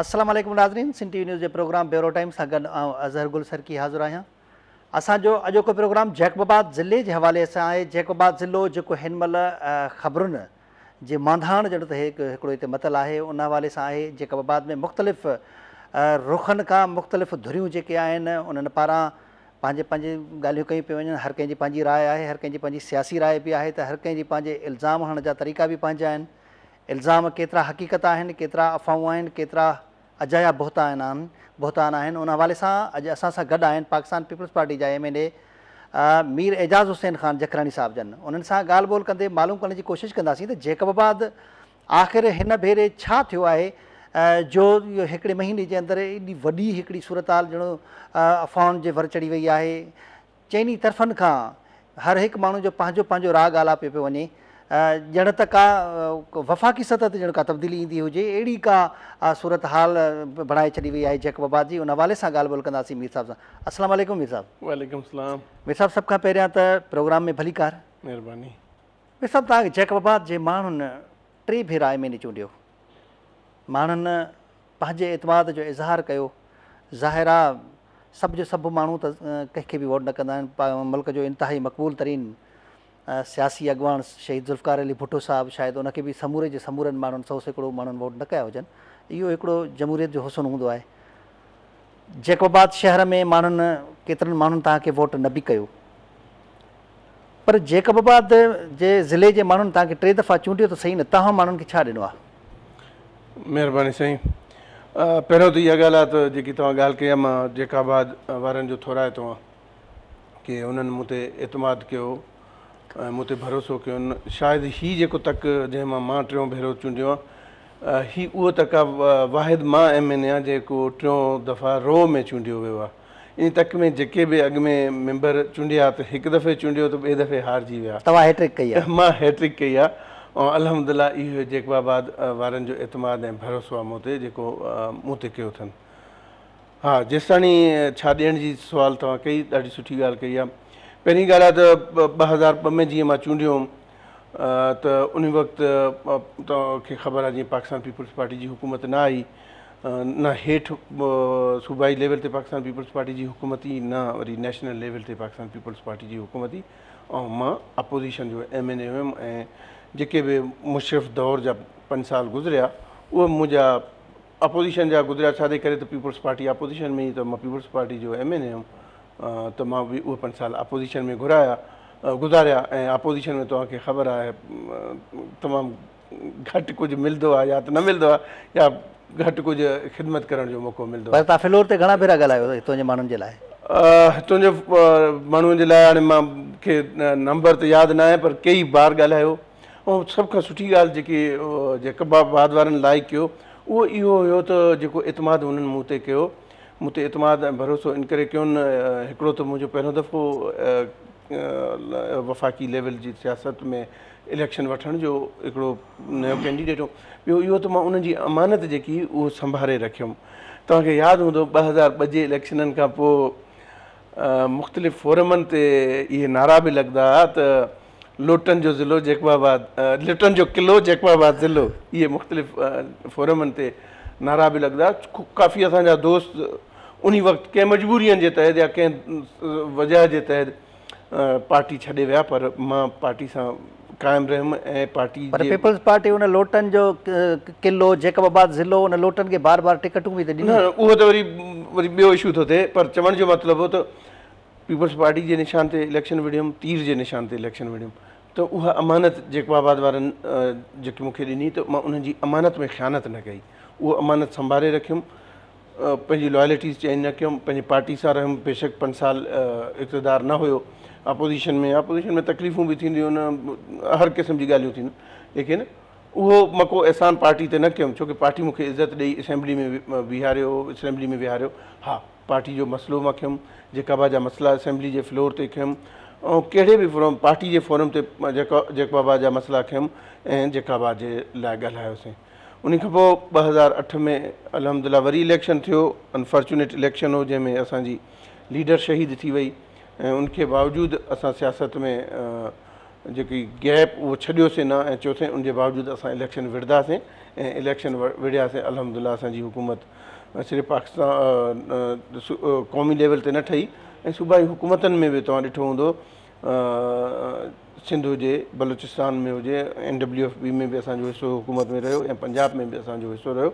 السلام عليڪم ناظرين سنڌ ٽي وي نيوز جي پروگرام بيورو ٽائيم سان گڏ آئون اظهر گل سرڪي حاضر آهيان اسان جو اڄوڪو پروگرام جيڪب آباد ضلعي جي حوالي سان آهي جيڪب آباد ضلعو جيڪو هن مهل خبرن جي مانڌاڻ ڄڻ ته هڪ هڪڙو هتي متل آهي ان حوالي سان آهي جيڪب آباد ۾ مختلف رخن کان مختلف ڌريون جيڪي آهن انهن پاران پنهنجي پنهنجي ڳالهيون ڪيون پيون وڃن هر ڪنهن جي پنهنجي راء آهي هر ڪنهن جي پنهنجي سياسي راء به آهي ته هر ڪنهن جي پنهنجي الزام هڻڻ جا طريقا به پنهنجا آهن الزام ڪيترا حقيقت آهن ڪيترا افواهون آهن ڪيترا اجايا بهتان آهن بهتان آهن ان حوالي سان اڄ اسان سان گڏ آهن پاڪستان پيپلز پارٽي جا M N A Mir Ejaz Hussain Khan Jakhrani صاحب جن انهن سان ڳالهه ٻولهه ڪندي معلوم ڪرڻ جي ڪوشش ڪنداسين ته جيڪب آباد آخر هن ڀيري ڇا ٿيو آهي جو اهو هڪڙي مهيني جي اندر ايڏي وڏي هڪڙي صورتحال ڄڻو افواهن جي ور چڙهي وئي آهي. چئني طرفن کان هر هڪ ماڻهو جو پنهنجو پنهنجو راڳ آلاپيو پيو وڃي ڄڻ ته ڪا وفاقي سطح تي ڄڻ ڪا تبديلي ايندي هجي اهڙي ڪا صورتحال بڻائي ڇڏي وئي آهي جيڪب آباد جي ان حوالي سان ڳالهه ٻولهه ڪنداسين مير صاحب سان. السلام عليڪم مير صاحب. وعليڪم السلام. مير صاحب سڀ کان پهريان ته پروگرام ۾ ڀليڪار. مهرباني. مير صاحب توهان کي جيڪب آباد جي ماڻهن ٽي ڀيرا ايم اين اي چونڊيو. ماڻهن پنهنجي اعتماد جو اظهار ڪيو. ظاهر آ سڀ جو سڀ ماڻهو ته ڪنهن کي به ووٽ نه ڪندا آهن. ملڪ جو انتهائي مقبول ترين سياسي اڳواڻ شهيد ذوالفقار علي ڀٽو صاحب شايد ان کي به سموري جي سمورن ماڻهن 100% ماڻهن ووٽ نه ڪيا هجن. اهو هڪڙو جمهوريت جو حسن هوندو آهي. جيڪب آباد شهر ۾ ماڻهن ڪيترن ماڻهن توهان کي ووٽ نه به ڪيو. پر جيڪب آباد جي ضلعي جي ماڻهن توهان کي ٽي دفعا چونڊيو ته سهي نه توهان ماڻهن کي ڇا ڏنو آهي؟ مهرباني سائين پهريون ته اها ڳالهه آهي ته جيڪي توهان ڳالهه ڪئي آهي مان جيڪب آباد وارن جو ٿورائتو آهيان ڪي انهن مون تي اعتماد ڪيو ۽ مون تي ڀروسو ڪيو شايد هي جيڪو تڪ جنهن مان مان ٽيون ڀيرو چونڊيو آهيان هي اهو تڪ آهي واحد مان ايم اين اي آهيان جيڪو ٽيون دفعا رو ۾ چونڊيو ويو آهي ان تڪ ۾ جيڪي به اڳ ۾ ميمبر چونڊيا ته هڪ دفعي چونڊيو ته ٻئي دفعي هارجي ويا. توهان هيٽرڪ ڪئي آهي. مان هيٽرڪ ڪئي آهي ۽ الحمدلله اهو جيڪب آباد وارن جو اعتماد ۽ ڀروسو آهي مون تي جيڪو مون تي ڪيو اٿن. ها جيستاڻي ڇا ڏيڻ جي سوال توهان ڪئي ڏاڍي سٺي ڳالهه ڪئي آهي. پهرين ڳالهه آهي ته 2002 ۾ جيئن مان چونڊيو هوم ته ان وقت توهان کي خبر آهي جيئن پاڪستان پيپلز پارٽي جي حڪومت نه آئي نه هيٺ صوبائي ليول تي پاڪستان پيپلز پارٽي جي حڪومت ئي نه وري نيشنل ليول تي پاڪستان پيپلز پارٽي جي حڪومت ئي ۽ مان اپوزيشن جو ايم اين اي هيم ۽ جيڪي به مشرف دور جا پنج سال گذريا اهي منهنجا اپوزيشن جا گذريا ڇا جي ڪري ته پيپلز پارٽي اپوزيشن ۾ ئي ته مان پيپلز پارٽي جو ايم اين اي هيم ته مان به اهي پنج سال اپوزيشن ۾ گهرايا گذاريا ۽ اپوزيشن ۾ توهان کي خبر آهي تمام گهٽ ڪجهه ملندو آهي يا ته نه ملندو آهي يا گهٽ ڪجهه خدمت ڪرڻ جو موقعو ملندو آهي. پر توهان فلور تي گهڻا ڀيرا ڳالهايو هتون جي ماڻهن جي لاء؟ هتون جي ماڻهن جي لاء هاڻي مان کي نمبر ته ياد نه آهي پر ڪيئي بار ڳالهايو ۽ سڀ کان سٺي ڳالهه جيڪي جيڪب آباد وارن لائق ڪيو اهو اهو هيو ته جيڪو اعتماد هنن مون تي ڪيو مون تي اعتماد ۽ ڀروسو ان ڪري ڪيون هڪڙو ته منهنجو پهريون دفعو وفاقي ليول جي سياست ۾ اليڪشن وٺڻ جو هڪڙو نيو ڪينڊيڊيٽ هو ٻيو اهو ته مان انهن جي امانت جيڪي هئي اهو سنڀاري رکيم توهان کي ياد هوندو 2002 جي اليڪشنن کان پوء مختلف فورمن تي اهي نعرا به لڳندا هئا ته لوٽن جو ضلعو جيڪب آباد لٽن جو قلعو جيڪب آباد ضلعو اهي مختلف فورمن تي نعرا به لڳندا ڪافي اسان جا دوست انهي وقت ڪنهن مجبورين جي تحت يا ڪنهن وجهه جي تحت پارٽي ڇڏي ويا پر مان پارٽي سان قائم رهيم ۽ پارٽي پر پيپلز پارٽي ان لوٽن جو قلعو جيڪب آباد ضلعو ان لوٽن کي بار بار ٽڪيٽون به ته ڏنيون. نه اهو ته وري وري ٻيو اشو ٿو ٿئي پر چوڻ جو مطلب هو ته پيپلز پارٽي جي نشان تي اليڪشن وڙهيم تير جي نشان تي اليڪشن وڙهيم ته اها امانت جيڪب آباد وارن جيڪي مون کي ڏني ته مان انهن جي امانت ۾ خيانت نه ڪئي اهو امانت سنڀاري رکيم پنهنجي لائلٽيز چينج نه ڪيم پنهنجي پارٽي سان رهيم بيشڪ پنج سال اقتدار نه هيو اپوزيشن ۾ اپوزيشن ۾ تڪليفون به ٿينديون آهن هر قسم جي ڳالهيون ٿينديون ليڪن اهو مان ڪو احسان پارٽي تي نه ڪيم ڇو ڪي پارٽي مون کي عزت ڏئي اسيمبلي ۾ بيهاريو اسيمبلي ۾ ويهاريو ها پارٽي جو مسئلو مان کنيم جيڪب آباد جا مسئلا اسيمبلي جي فلور تي کنيم ۽ ڪهڙي به فورم پارٽي جي فورم تي جيڪب آباد جا مسئلا کنيم ۽ جيڪب آباد جي لاء ڳالهايوسين انهي کان پوء 2008 ۾ الحمدلله وري اليڪشن ٿيو انفارچونيٽ اليڪشن هو جنهن ۾ اسان جي ليڊر شهيد ٿي وئي ۽ ان کي باوجود اسان سياست ۾ جيڪي گيپ اهو ڇڏيوسين نه ۽ چيوسين ان جي باوجود اسان اليڪشن وڙهنداسين ۽ اليڪشن وڙهياسين الحمدلله اسان جي حڪومت صرف پاڪستان قومي ليول تي نه ٺهي ۽ صوبائي حڪومتن ۾ به توهان ڏٺو هوندو سنڌ هجي بلوچستان ۾ هجي اين ڊبليو ايف بي ۾ به اسان جو حصو حڪومت ۾ رهيو ۽ پنجاب ۾ به اسان جو حصو رهيو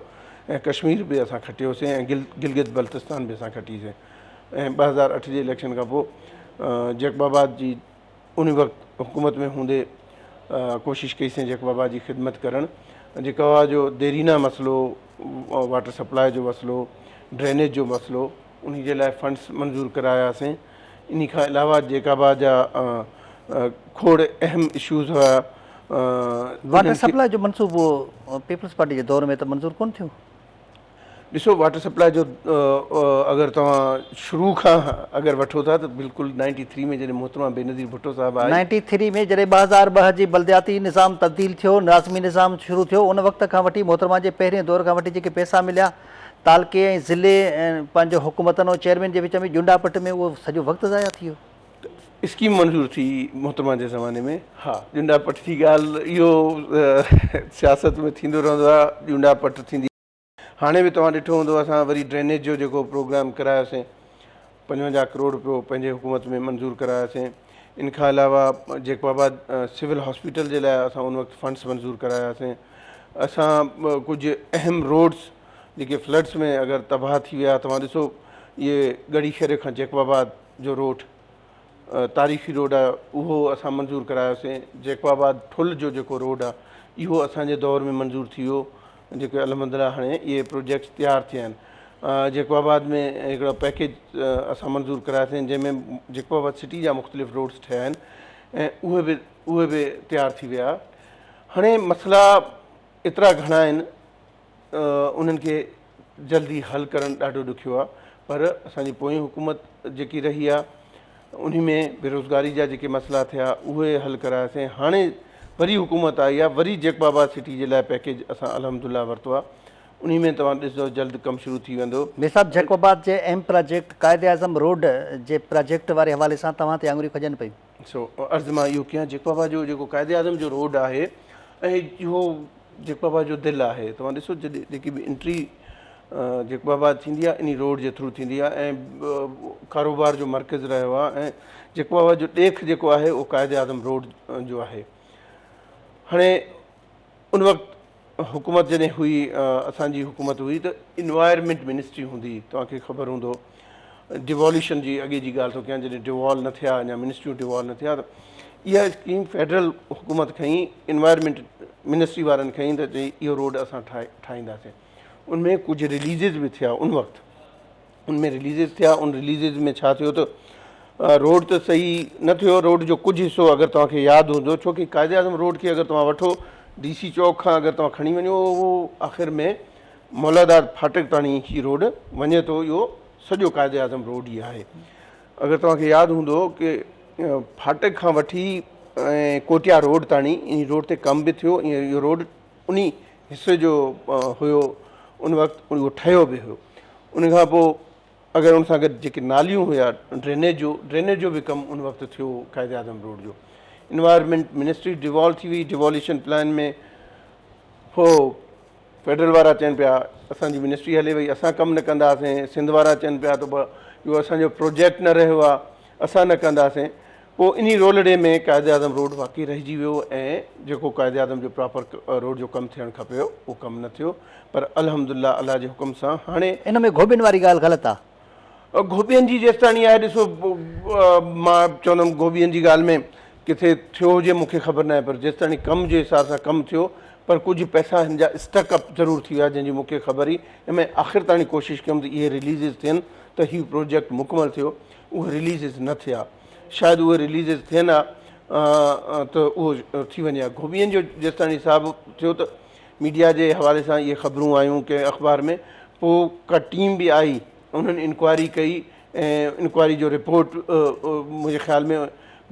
۽ ڪشمير به اسان کٽيوسين ۽ گلگت بلتستان به اسان کٽيسين ۽ 2008 جي اليڪشن کان پوء جيڪب آباد جي ان وقت حڪومت ۾ هوندي ڪوشش ڪئي سين جيڪب آباد جي خدمت ڪرڻ جيڪب آباد جو ديرينا مسئلو واٽر سپلاء جو مسئلو ڊرينيج جو مسئلو انهي جي لاء فنڊس منظور ڪراياسين انهي کان علاوه جيڪب آباد جا کوڙ اهم اشوز هيا واٽر سپلاء جو منصوبو پيپلز پارٽي جي دور ۾ ته منظور ڪونه ٿيو. ڏسو واٽر سپلاء جو اگر توهان شروع کان اگر وٺو ٿا ته بلڪل نائنٽي ٿري ۾ جڏهن محترمه بينظير ڀٽو صاحب آئي. نائنٽي ٿري ۾ جڏهن 2002 جي بلدياتي نظام تبديل ٿيو، ناظمي نظام شروع ٿيو، ان وقت کان وٺي محترمه جي پهرين دور کان وٺي جيڪي پئسا مليا تعلقي ۽ ضلعي ۽ پنهنجو حڪومتن ۽ چيئرمين جي وچ ۾ ڄنڊا پٽ ۾ اهو سڄو وقت ضايع ٿي ويو. اسڪيم منظور ٿي محترمه جي زماني ۾. ها ڄنڊا پٽ جي ڳالهه اهو سياست ۾ ٿيندو رهندو آهي ڄنڊا پٽ ٿيندي. هاڻي به توهان ڏٺو هوندو اسان وري ڊرينيج جو جيڪو پروگرام ڪرايوسين 55 ڪروڙ روپيو پنهنجي حڪومت ۾ منظور ڪراياسين ان کان علاوه جيڪب آباد سول هاسپيٽل جي لاء اسان ان وقت فنڊس منظور ڪراياسين اسان ڪجهه اهم روڊس جيڪي فلڊس ۾ اگر تباهه ٿي ويا توهان ڏسو اهي ڳڙهي خيري کان جيڪب آباد جو روڊ تاريخي روڊ آهي اهو اسان منظور ڪرايوسين جيڪب آباد ٺل جو جيڪو روڊ آهي اهو اسان جي دور ۾ منظور ٿي ويو جيڪي الحمدلله هاڻي اهي پروجيڪٽس تيار ٿيا آهن جيڪب آباد ۾ هڪڙو پيڪيج اسان منظور ڪراياسين جنهن ۾ جيڪب آباد سٽي جا مختلف روڊس ٺهيا آهن ۽ اهي به اهي به تيار ٿي ويا هاڻي مسئلا ايترا گهڻا آهن انهن کي جلدي حل ڪرڻ ڏاڍو ڏکيو آهي پر اسان جي پوئين حڪومت جيڪي رهي آهي انهي ۾ بيروزگاري جا جيڪي مسئلا ٿيا اهي حل ڪراياسين هاڻي وري حڪومت آئي آهي وري جيڪب آباد سٽي جي لاء پيڪيج اسان الحمدلله ورتو آهي انهي ۾ توهان ڏسندو جلد ڪم شروع ٿي ويندو. مير صاحب جيڪب آباد جي اهم پراجيڪٽ قائد اعظم روڊ جي پراجيڪٽ واري حوالي سان توهان تي آڱريون کڄن پيون. سو عرض مان اهو ڪيان جيڪب آباد جو جيڪو قائد اعظم جو روڊ آهي ۽ اهو جيڪب آباد جو دل آهي توهان ڏسو جڏهن جيڪي به انٽري جيڪب آباد ٿيندي آهي انهي روڊ جي ٿرو ٿيندي آهي ۽ ڪاروبار جو مرڪز رهيو آهي ۽ جيڪب آباد جو ڏيک جيڪو آهي اهو قائد اعظم روڊ جو آهي هاڻي ان وقت حڪومت جڏهن هئي اسان جي حڪومت هئي ته انوائرمينٽ منسٽري هوندي هئي توهان کي خبر هوندو ڊيواليوشن جي اڳي جي ڳالهه ٿو ڪيان جڏهن ڊيوال نه ٿيا اڃا منسٽريون ڊيوال نه ٿيا ته اها اسڪيم فيڊرل حڪومت کنئي انوائرمينٽ منسٽري وارن کنئي ته چئي اهو روڊ اسان ٺاهينداسين ان ۾ ڪجهه رليزز به ٿيا ان وقت ان ۾ رليزز ٿيا ان رليزز ۾ ڇا ٿيو ته روڊ ته صحيح نه ٿيو روڊ جو ڪجهه حصو اگر توهان کي ياد هوندو ڇو ڪي قائد اعظم روڊ کي اگر توهان وٺو ڊي سي چوڪ کان اگر توهان کڻي وڃو اهو آخر ۾ مولاداد ڦاٽڪ تاڻي هي روڊ وڃي ٿو اهو سڄو قائد اعظم روڊ ئي آهي اگر توهان کي ياد هوندو ڪي ڦاٽڪ کان وٺي ۽ ڪوٽيا روڊ تاڻي ان روڊ تي ڪم به ٿيو ۽ اهو روڊ انهي حصي جو هيو ان وقت اهو ٺهيو به هيو ان کان پوء اگر ان سان گڏ جيڪي ناليون هيا ڊرينيج جو ڊرينيج جو به ڪم ان وقت ٿيو قائد اعظم روڊ جو انوائرمينٽ منسٽري ڊيوالو ٿي وئي ڊيواليشن پلان ۾ پوء فيڊرل وارا چون پيا اسان جي منسٽري هلي وئي اسان ڪم نه ڪنداسين سنڌ وارا چون پيا ته اهو اسان جو پروجيڪٽ نه رهيو آهي اسان نه ڪنداسين پوء انهي رولڙي ۾ قائد اعظم روڊ واقعي رهجي ويو ۽ جيڪو قائد اعظم جو پراپر روڊ جو ڪم ٿيڻ کپي هو اهو ڪم نه ٿيو پر الحمدلله الله جي حڪم سان هاڻي ان ۾ گهوٻين واري ڳالهه غلط آ. گهوٻين جي جيستاڻي آهي ڏسو مان چوندم گهوٻين جي ڳالهه ۾ ڪٿي ٿيو هجي مون کي خبر ناهي پر جيستاڻي ڪم جي حساب سان ڪم ٿيو پر ڪجهه پئسا هن جا اسٽڪ اپ ضرور ٿي ويا جنهن جي مون کي خبر ئي ۽ ۾ آخر تاڻي ڪوشش ڪيم ته اهي رليزز ٿين ته هي پروجيڪٽ مڪمل ٿيو اهي رليزز نه ٿيا شايد اهي رليزز ٿين ها ته اهو ٿي وڃي ها گهوٻين جو جيستاڻي حساب ٿيو ته ميڊيا جي حوالي سان اهي خبرون آيون ڪنهن اخبار ۾ پوء ڪا ٽيم به آئي انهن انڪوائري ڪئي ۽ انڪوائري جو رپورٽ منهنجي خيال ۾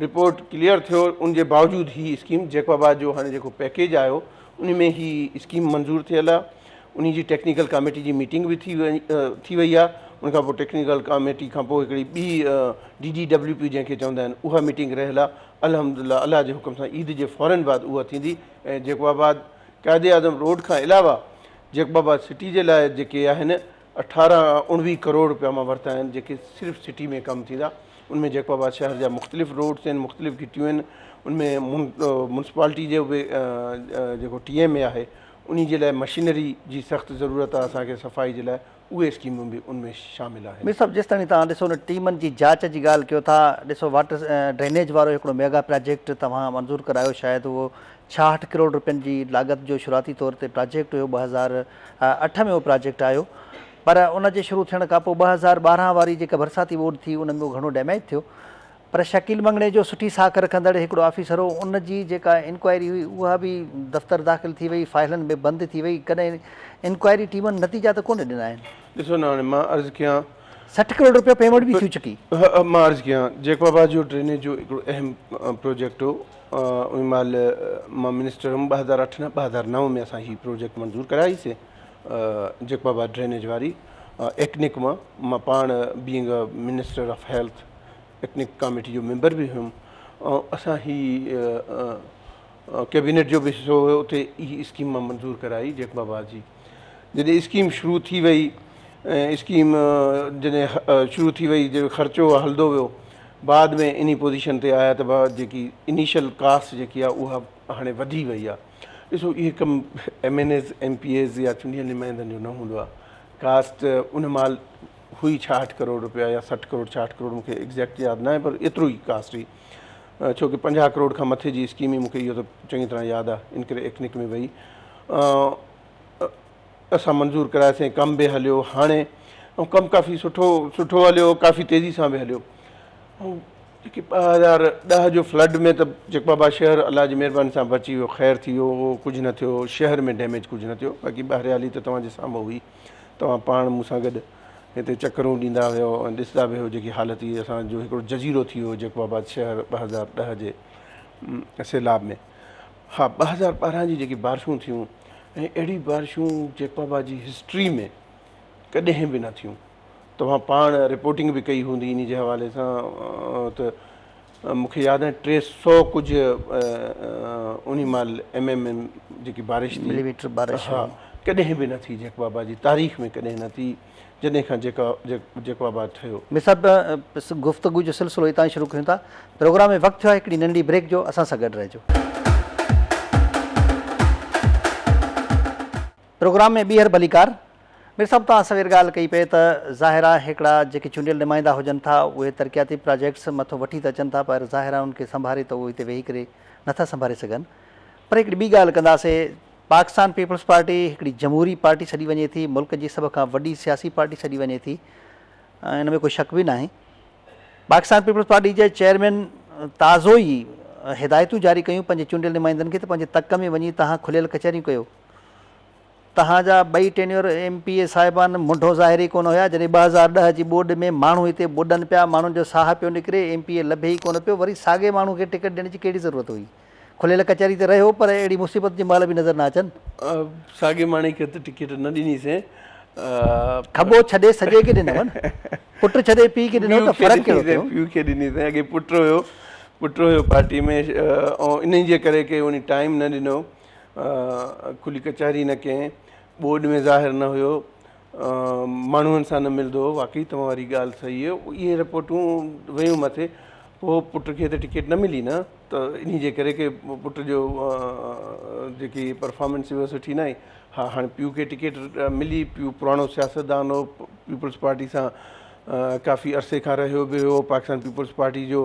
رپورٽ ڪليئر ٿيو ان جي باوجود هي اسڪيم جيڪب آباد جو هاڻي جيڪو پيڪيج آيو ان ۾ هي اسڪيم منظور ٿيل آهي انهي جي ٽيڪنيڪل ڪاميٽي جي ميٽنگ به ٿي ٿي وئي آهي ان کان پوء ٽيڪنيڪل ڪاميٽي کان پوء هڪڙي ٻي ڊي ڊي ڊبليو پي جنهن کي چوندا آهن اها ميٽنگ رهيل آهي الحمدلله الله جي حڪم سان عيد جي فورن بعد اها ٿيندي ۽ جيڪب آباد قائد اعظم روڊ کان علاوه جيڪب آباد سٽي جي لاء جيڪي آهن اٺارهن اڻويهه ڪروڙ روپيا مان ورتا آهن جيڪي صرف سٽي ۾ ڪم ٿيندا ان ۾ جيڪب آباد شهر جا مختلف روڊس آهن مختلف گهٽيون آهن ان ۾ مونسپالٽي جو به جيڪو ٽي ايم اي آهي انهي جي لاء مشينري جي سخت ضرورت آهي اسان کي صفائي جي لاء اهي اسڪيمون به ان ۾ شامل آهن. مير صاحب جيستائين توهان ڏسو ان ٽيمن جي جاچ جي ڳالهه ڪيو ٿا ڏسو واٽر ڊرينيج وارو هڪڙو ميگا پراجيڪٽ توهان منظور ڪرايو شايد اهو 66 ڪروڙ روپين جي لاڳت جو شروعاتي طور تي پراجيڪٽ هيو 2008 ۾ اهو پراجيڪٽ آيو پر ان جي شروع ٿيڻ کانپوء 2012 واري جيڪا برساتي ٻوڏ ٿي ان ۾ اهو گهڻو ڊيميج ٿيو پر شڪيل مڱڻيجو سٺي ساک رکندڙ هڪڙو آفيسر هو، ان جي جيڪا انڪوائري هئي اها به دفتر داخل ٿي وئي، فائلن ۾ بند ٿي وئي، ڪڏهن انڪوائري ٽيمن نتيجا ته ڪونه ڏنا آهن. ڏسو نه هاڻي مان عرض ڪيان. 60 ڪروڙ روپيا پيمنٽ به ٿي چڪي. مان عرض ڪيان جيڪب آباد جو ڊرينيج جو هڪڙو اهم پروجيڪٽ هو، ان مهل مان منسٽر هيم 2008 نه 2009 ۾ اسان هي پروجيڪٽ منظور ڪرائي سي جيڪب آباد ڊرينيج واري ايڪنڪ مان، مان پاڻ being a minister of health ECNEC committee جو ميمبر به هيم ۽ اسان هي ڪيبينيٽ جو به حصو هيو اتي هي اسڪيم مان منظور ڪرائي جيڪب آباد جي جڏهن اسڪيم شروع ٿي وئي ۽ اسڪيم جڏهن شروع ٿي وئي جڏهن خرچو هلندو ويو بعد ۾ انهي پوزيشن تي آيا ته بابا جيڪي انيشل ڪاسٽ جيڪي آهي اها هاڻي وڌي وئي آهي ڏسو اهي ڪم M N As M P As يا چونڊيل نمائندن جو نه هوندو آهي ڪاسٽ ان مهل هئي 66 ڪروڙ رپيا يا 60 ڪروڙ 66 ڪروڙ مون کي ايگزيڪٽ ياد ناهي پر ايترو ئي ڪاسٽ هئي ڇو ڪي 50 ڪروڙ کان مٿي جي اسڪيم هئي مون کي اهو ته چڱي طرح ياد آهي ان ڪري ايڪنڪ ۾ وئي اسان منظور ڪراياسين ڪم به هليو هاڻي ۽ ڪم ڪافي سٺو سٺو هليو ڪافي تيزي سان به هليو ۽ جيڪي 2010 جو فلڊ ۾ ته جيڪب آباد شهر الله جي مهرباني سان بچي ويو خير ٿي ويو ڪجهه نه ٿيو شهر ۾ ڊيميج ڪجهه نه ٿيو باقي ٻاهريالي ته توهان جي سامهون هئي توهان پاڻ مون سان گڏ هتي چڪرون ڏيندا هيو ۽ ڏسندا به هيو جيڪي حالت هئي اسان جو هڪڙو جزيرو ٿي ويو جيڪب آباد شهر 2010 جي سيلاب ۾ ها 2012 جي جيڪي بارشون ٿيون ۽ اهڙي بارشون جيڪب آباد جي هسٽري ۾ ڪڏهن به نه ٿيون توهان پاڻ رپورٽنگ به ڪئي هوندي انهي جي حوالي سان ته مون کي ياد آهي 300 ڪجهه انهي مهل ايم ايم ايم جيڪي بارش ٿي ملي ميٽر بارش ها ڪڏهن به نه ٿي جيڪب آباد جي تاريخ ۾ ڪڏهن نه ٿي جڏهن کان جيڪب آباد ٺهيو. مير صاحب گفتگو جو سلسلو هتان ئي شروع ڪيون ٿا پروگرام ۾ وقت ٿيو آهي هڪڙي ننڍڙي بريڪ جو اسان سان گڏ رهجو. پروگرام ۾ ٻيهر ڀليڪار. مير صاحب توهان سوير ڳالهه ڪئي پئي ته ظاهر آهي هڪڙا جيڪي چونڊيل نمائندا هجن ٿا اهي ترقياتي پراجيڪٽس مٿو وٺي ته اچن ٿا پر ظاهر آهي انهن کي سنڀاري ته اهي هتي ويهي ڪري نٿا سنڀاري سگهن پر هڪڙي ٻي ڳالهه ڪنداسي پاڪستان پيپلز پارٽي هڪڙي جمهوري پارٽي سڏي وڃي ٿي ملڪ جي سڀ کان وڏي سياسي پارٽي سڏي وڃي ٿي ان ۾ ڪو شڪ به ناهي پاڪستان پيپلز پارٽي جي چيئرمين تازو ئي هدايتون جاري ڪيون پنهنجي چونڊيل نمائندن کي ته پنهنجي تڪ ۾ وڃي توهان کليل ڪچهريون ڪيو توهان جا ٻئي ٽينيور ايم پي اي صاحبان منڍو ظاهر ئي ڪونه هيا، جڏهن 2010 جي ٻوڏ ۾ ماڻهو هتي ٻڏن پيا، ماڻهن جو ساهه پيو نڪري، ايم پي اي لڀي ئي ڪونه پيو، وري ساڳئي ماڻهو کي ٽڪيٽ ڏيڻ جي ڪهڙي ضرورت هئي؟ کليل ڪچهري تي رهيو پر اهڙي مصيبت جي مهل به نظر نه اچن. ساڳئي ماڻهي کي ته ٽڪيٽ نه ڏني سين. کٻو ڇڏي سڄي کي ڏنو نه، پٽ ڇڏي پيء کي ڏنو ته فرق ڪهڙو ٿيو؟ پيء کي ڏني سين، اڳي پٽ هيو، پٽ هيو پارٽي ۾ ۽ انهي جي ڪري ڪي انهي ٽائيم نه ڏنو. کلي ڪچهري نه ڪئين، ٻوڏ ۾ ظاهر نه هيو، ماڻهن سان نه ملندو هو، واقعي توهان واري ڳالهه صحيح هئي، اهي رپورٽون ويون مٿي، پوء پٽ کي ته ٽڪيٽ نه ملي نه ته انهي جي ڪري ڪي پٽ جو جيڪي پرفارمنس هئي اها سٺي نه آئي، ها هاڻي پيء کي ٽڪيٽ ملي، پيء پراڻو سياستدان هو، پيپلز پارٽي سان ڪافي عرصي کان رهيو به هيو، پاڪستان پيپلز پارٽي جو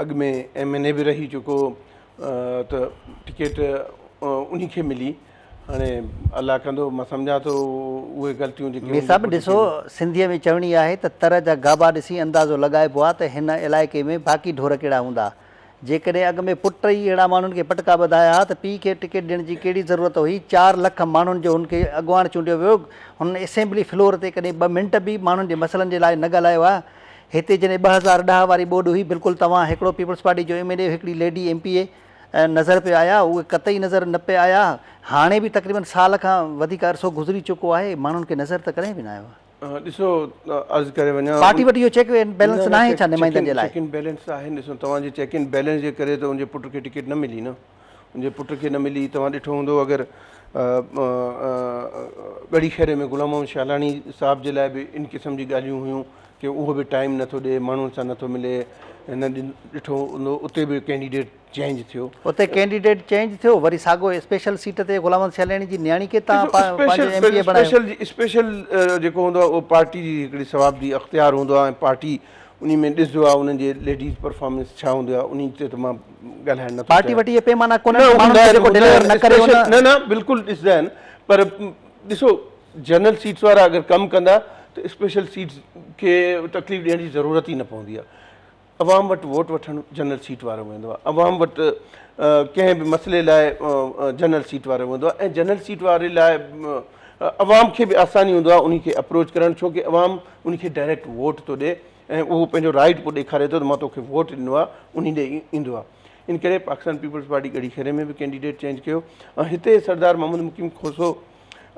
اڳ ۾ ايم اين اي به رهي چڪو هو. ته ٽڪيٽ انهي کي ملي هاڻي الله ڪندو مان سمجهان ٿو اهي غلطيون جيڪي مير صاحب ڏسو سنڌيء ۾ چوڻي آهي ته تر جا گابا ڏسي اندازو لڳائبو آهي ته هن علائقي ۾ باقي ڍور ڪهڙا هوندا. جيڪڏهن اڳ ۾ پٽ ئي اهڙا ماڻهن کي پٽڪا ٻڌايا ها ته پيء کي ٽڪيٽ ڏيڻ جي ڪهڙي ضرورت هئي. 4 لک ماڻهن جو هن کي اڳواڻ چونڊيو ويو. هن اسيمبلي فلور تي ڪڏهن ٻه منٽ به ماڻهن جي مسئلن جي لاء نه ڳالهايو آهي. هتي جڏهن 2010 واري ٻوڏ هئي بلڪل توهان هڪڙو پيپلز پارٽي جو ايم اين اي هڪڙي ليڊي ايم پي اي نظر پئي آيا اهي قطعي نظر نه پئي آيا. هاڻي به تقريبن سال کان وڌيڪ عرصو گذري چڪو آهي ماڻهن کي نظر ته ڪڏهن به نه آيو آهي. ڏسو عرض ڪري وڃان. پارٽي وٽ اهو چيڪ اينڊ بيلنس ناهي ڇا نمائندن جي لاء؟ چيڪ اينڊ بيلنس ته آهي ڏسو توهان جي چيڪ اينڊ بيلنس جي ڪري ته ان جي پٽ کي ٽڪيٽ نه ملي نه ان جي پٽ کي نه ملي توهان ڏٺو هوندو اگر ڳڙهي خيري ۾ غلام محمد شاهلاڻي صاحب جي لاء به ان قسم جي ڳالهيون هيون ڪي اهو به ٽائيم نٿو ڏي ماڻهن سان نٿو ملي هن ڏٺو هوندو اتي به ڪينڊيڊيٽ چينج ٿيو. اتي ڪينڊيڊيٽ چينج ٿيو وري ساڳو اسپيشل سيٽ تي غلام محمد شهلياڻي جي نياڻي کي تان پنهنجو ايم پي اي بڻايو. اسپيشل اسپيشل جيڪو هوندو آهي اهو پارٽي جي هڪڙي ثوابدي اختيار هوندو آهي ۽ پارٽي انهي ۾ ڏسندو آهي انهن جي ليڊيز پرفارمنس ڇا هوندي آهي انهي تي ته مان ڳالهائڻ نٿو پارٽي وٽ اهي پيمانا ڪونهن ته ماڻهن کي جيڪو ڊليور نه ڪري ان. نه نه بلڪل ڏسندا آهن پر ڏسو جنرل سيٽس وارا اگر ڪم ڪندا ته اسپيشل سيٽس کي تڪليف ڏيڻ جي ضرورت ئي نه پوندي آهي. عوام وٽ ووٽ وٺڻ جنرل سيٽ وارو ويندو آهي، عوام وٽ ڪنهن به مسئلي لاء جنرل سيٽ وارو ويندو آهي ۽ جنرل سيٽ واري لاء عوام کي به آساني هوندو آهي انهي کي اپروچ ڪرڻ ڇو ڪي عوام انهي کي ڊائريڪٽ ووٽ ٿو ڏي ۽ اهو پنهنجو رائيٽ پوء ڏيکاري ٿو ته مان توکي ووٽ ڏنو آهي انهي ڏي ايندو آهي ان ڪري پاڪستان پيپلز پارٽي ڳڙهي خيري ۾ به ڪينڊيڊيٽ چينج ڪيو ۽ هتي سردار محمد مقيم کوسو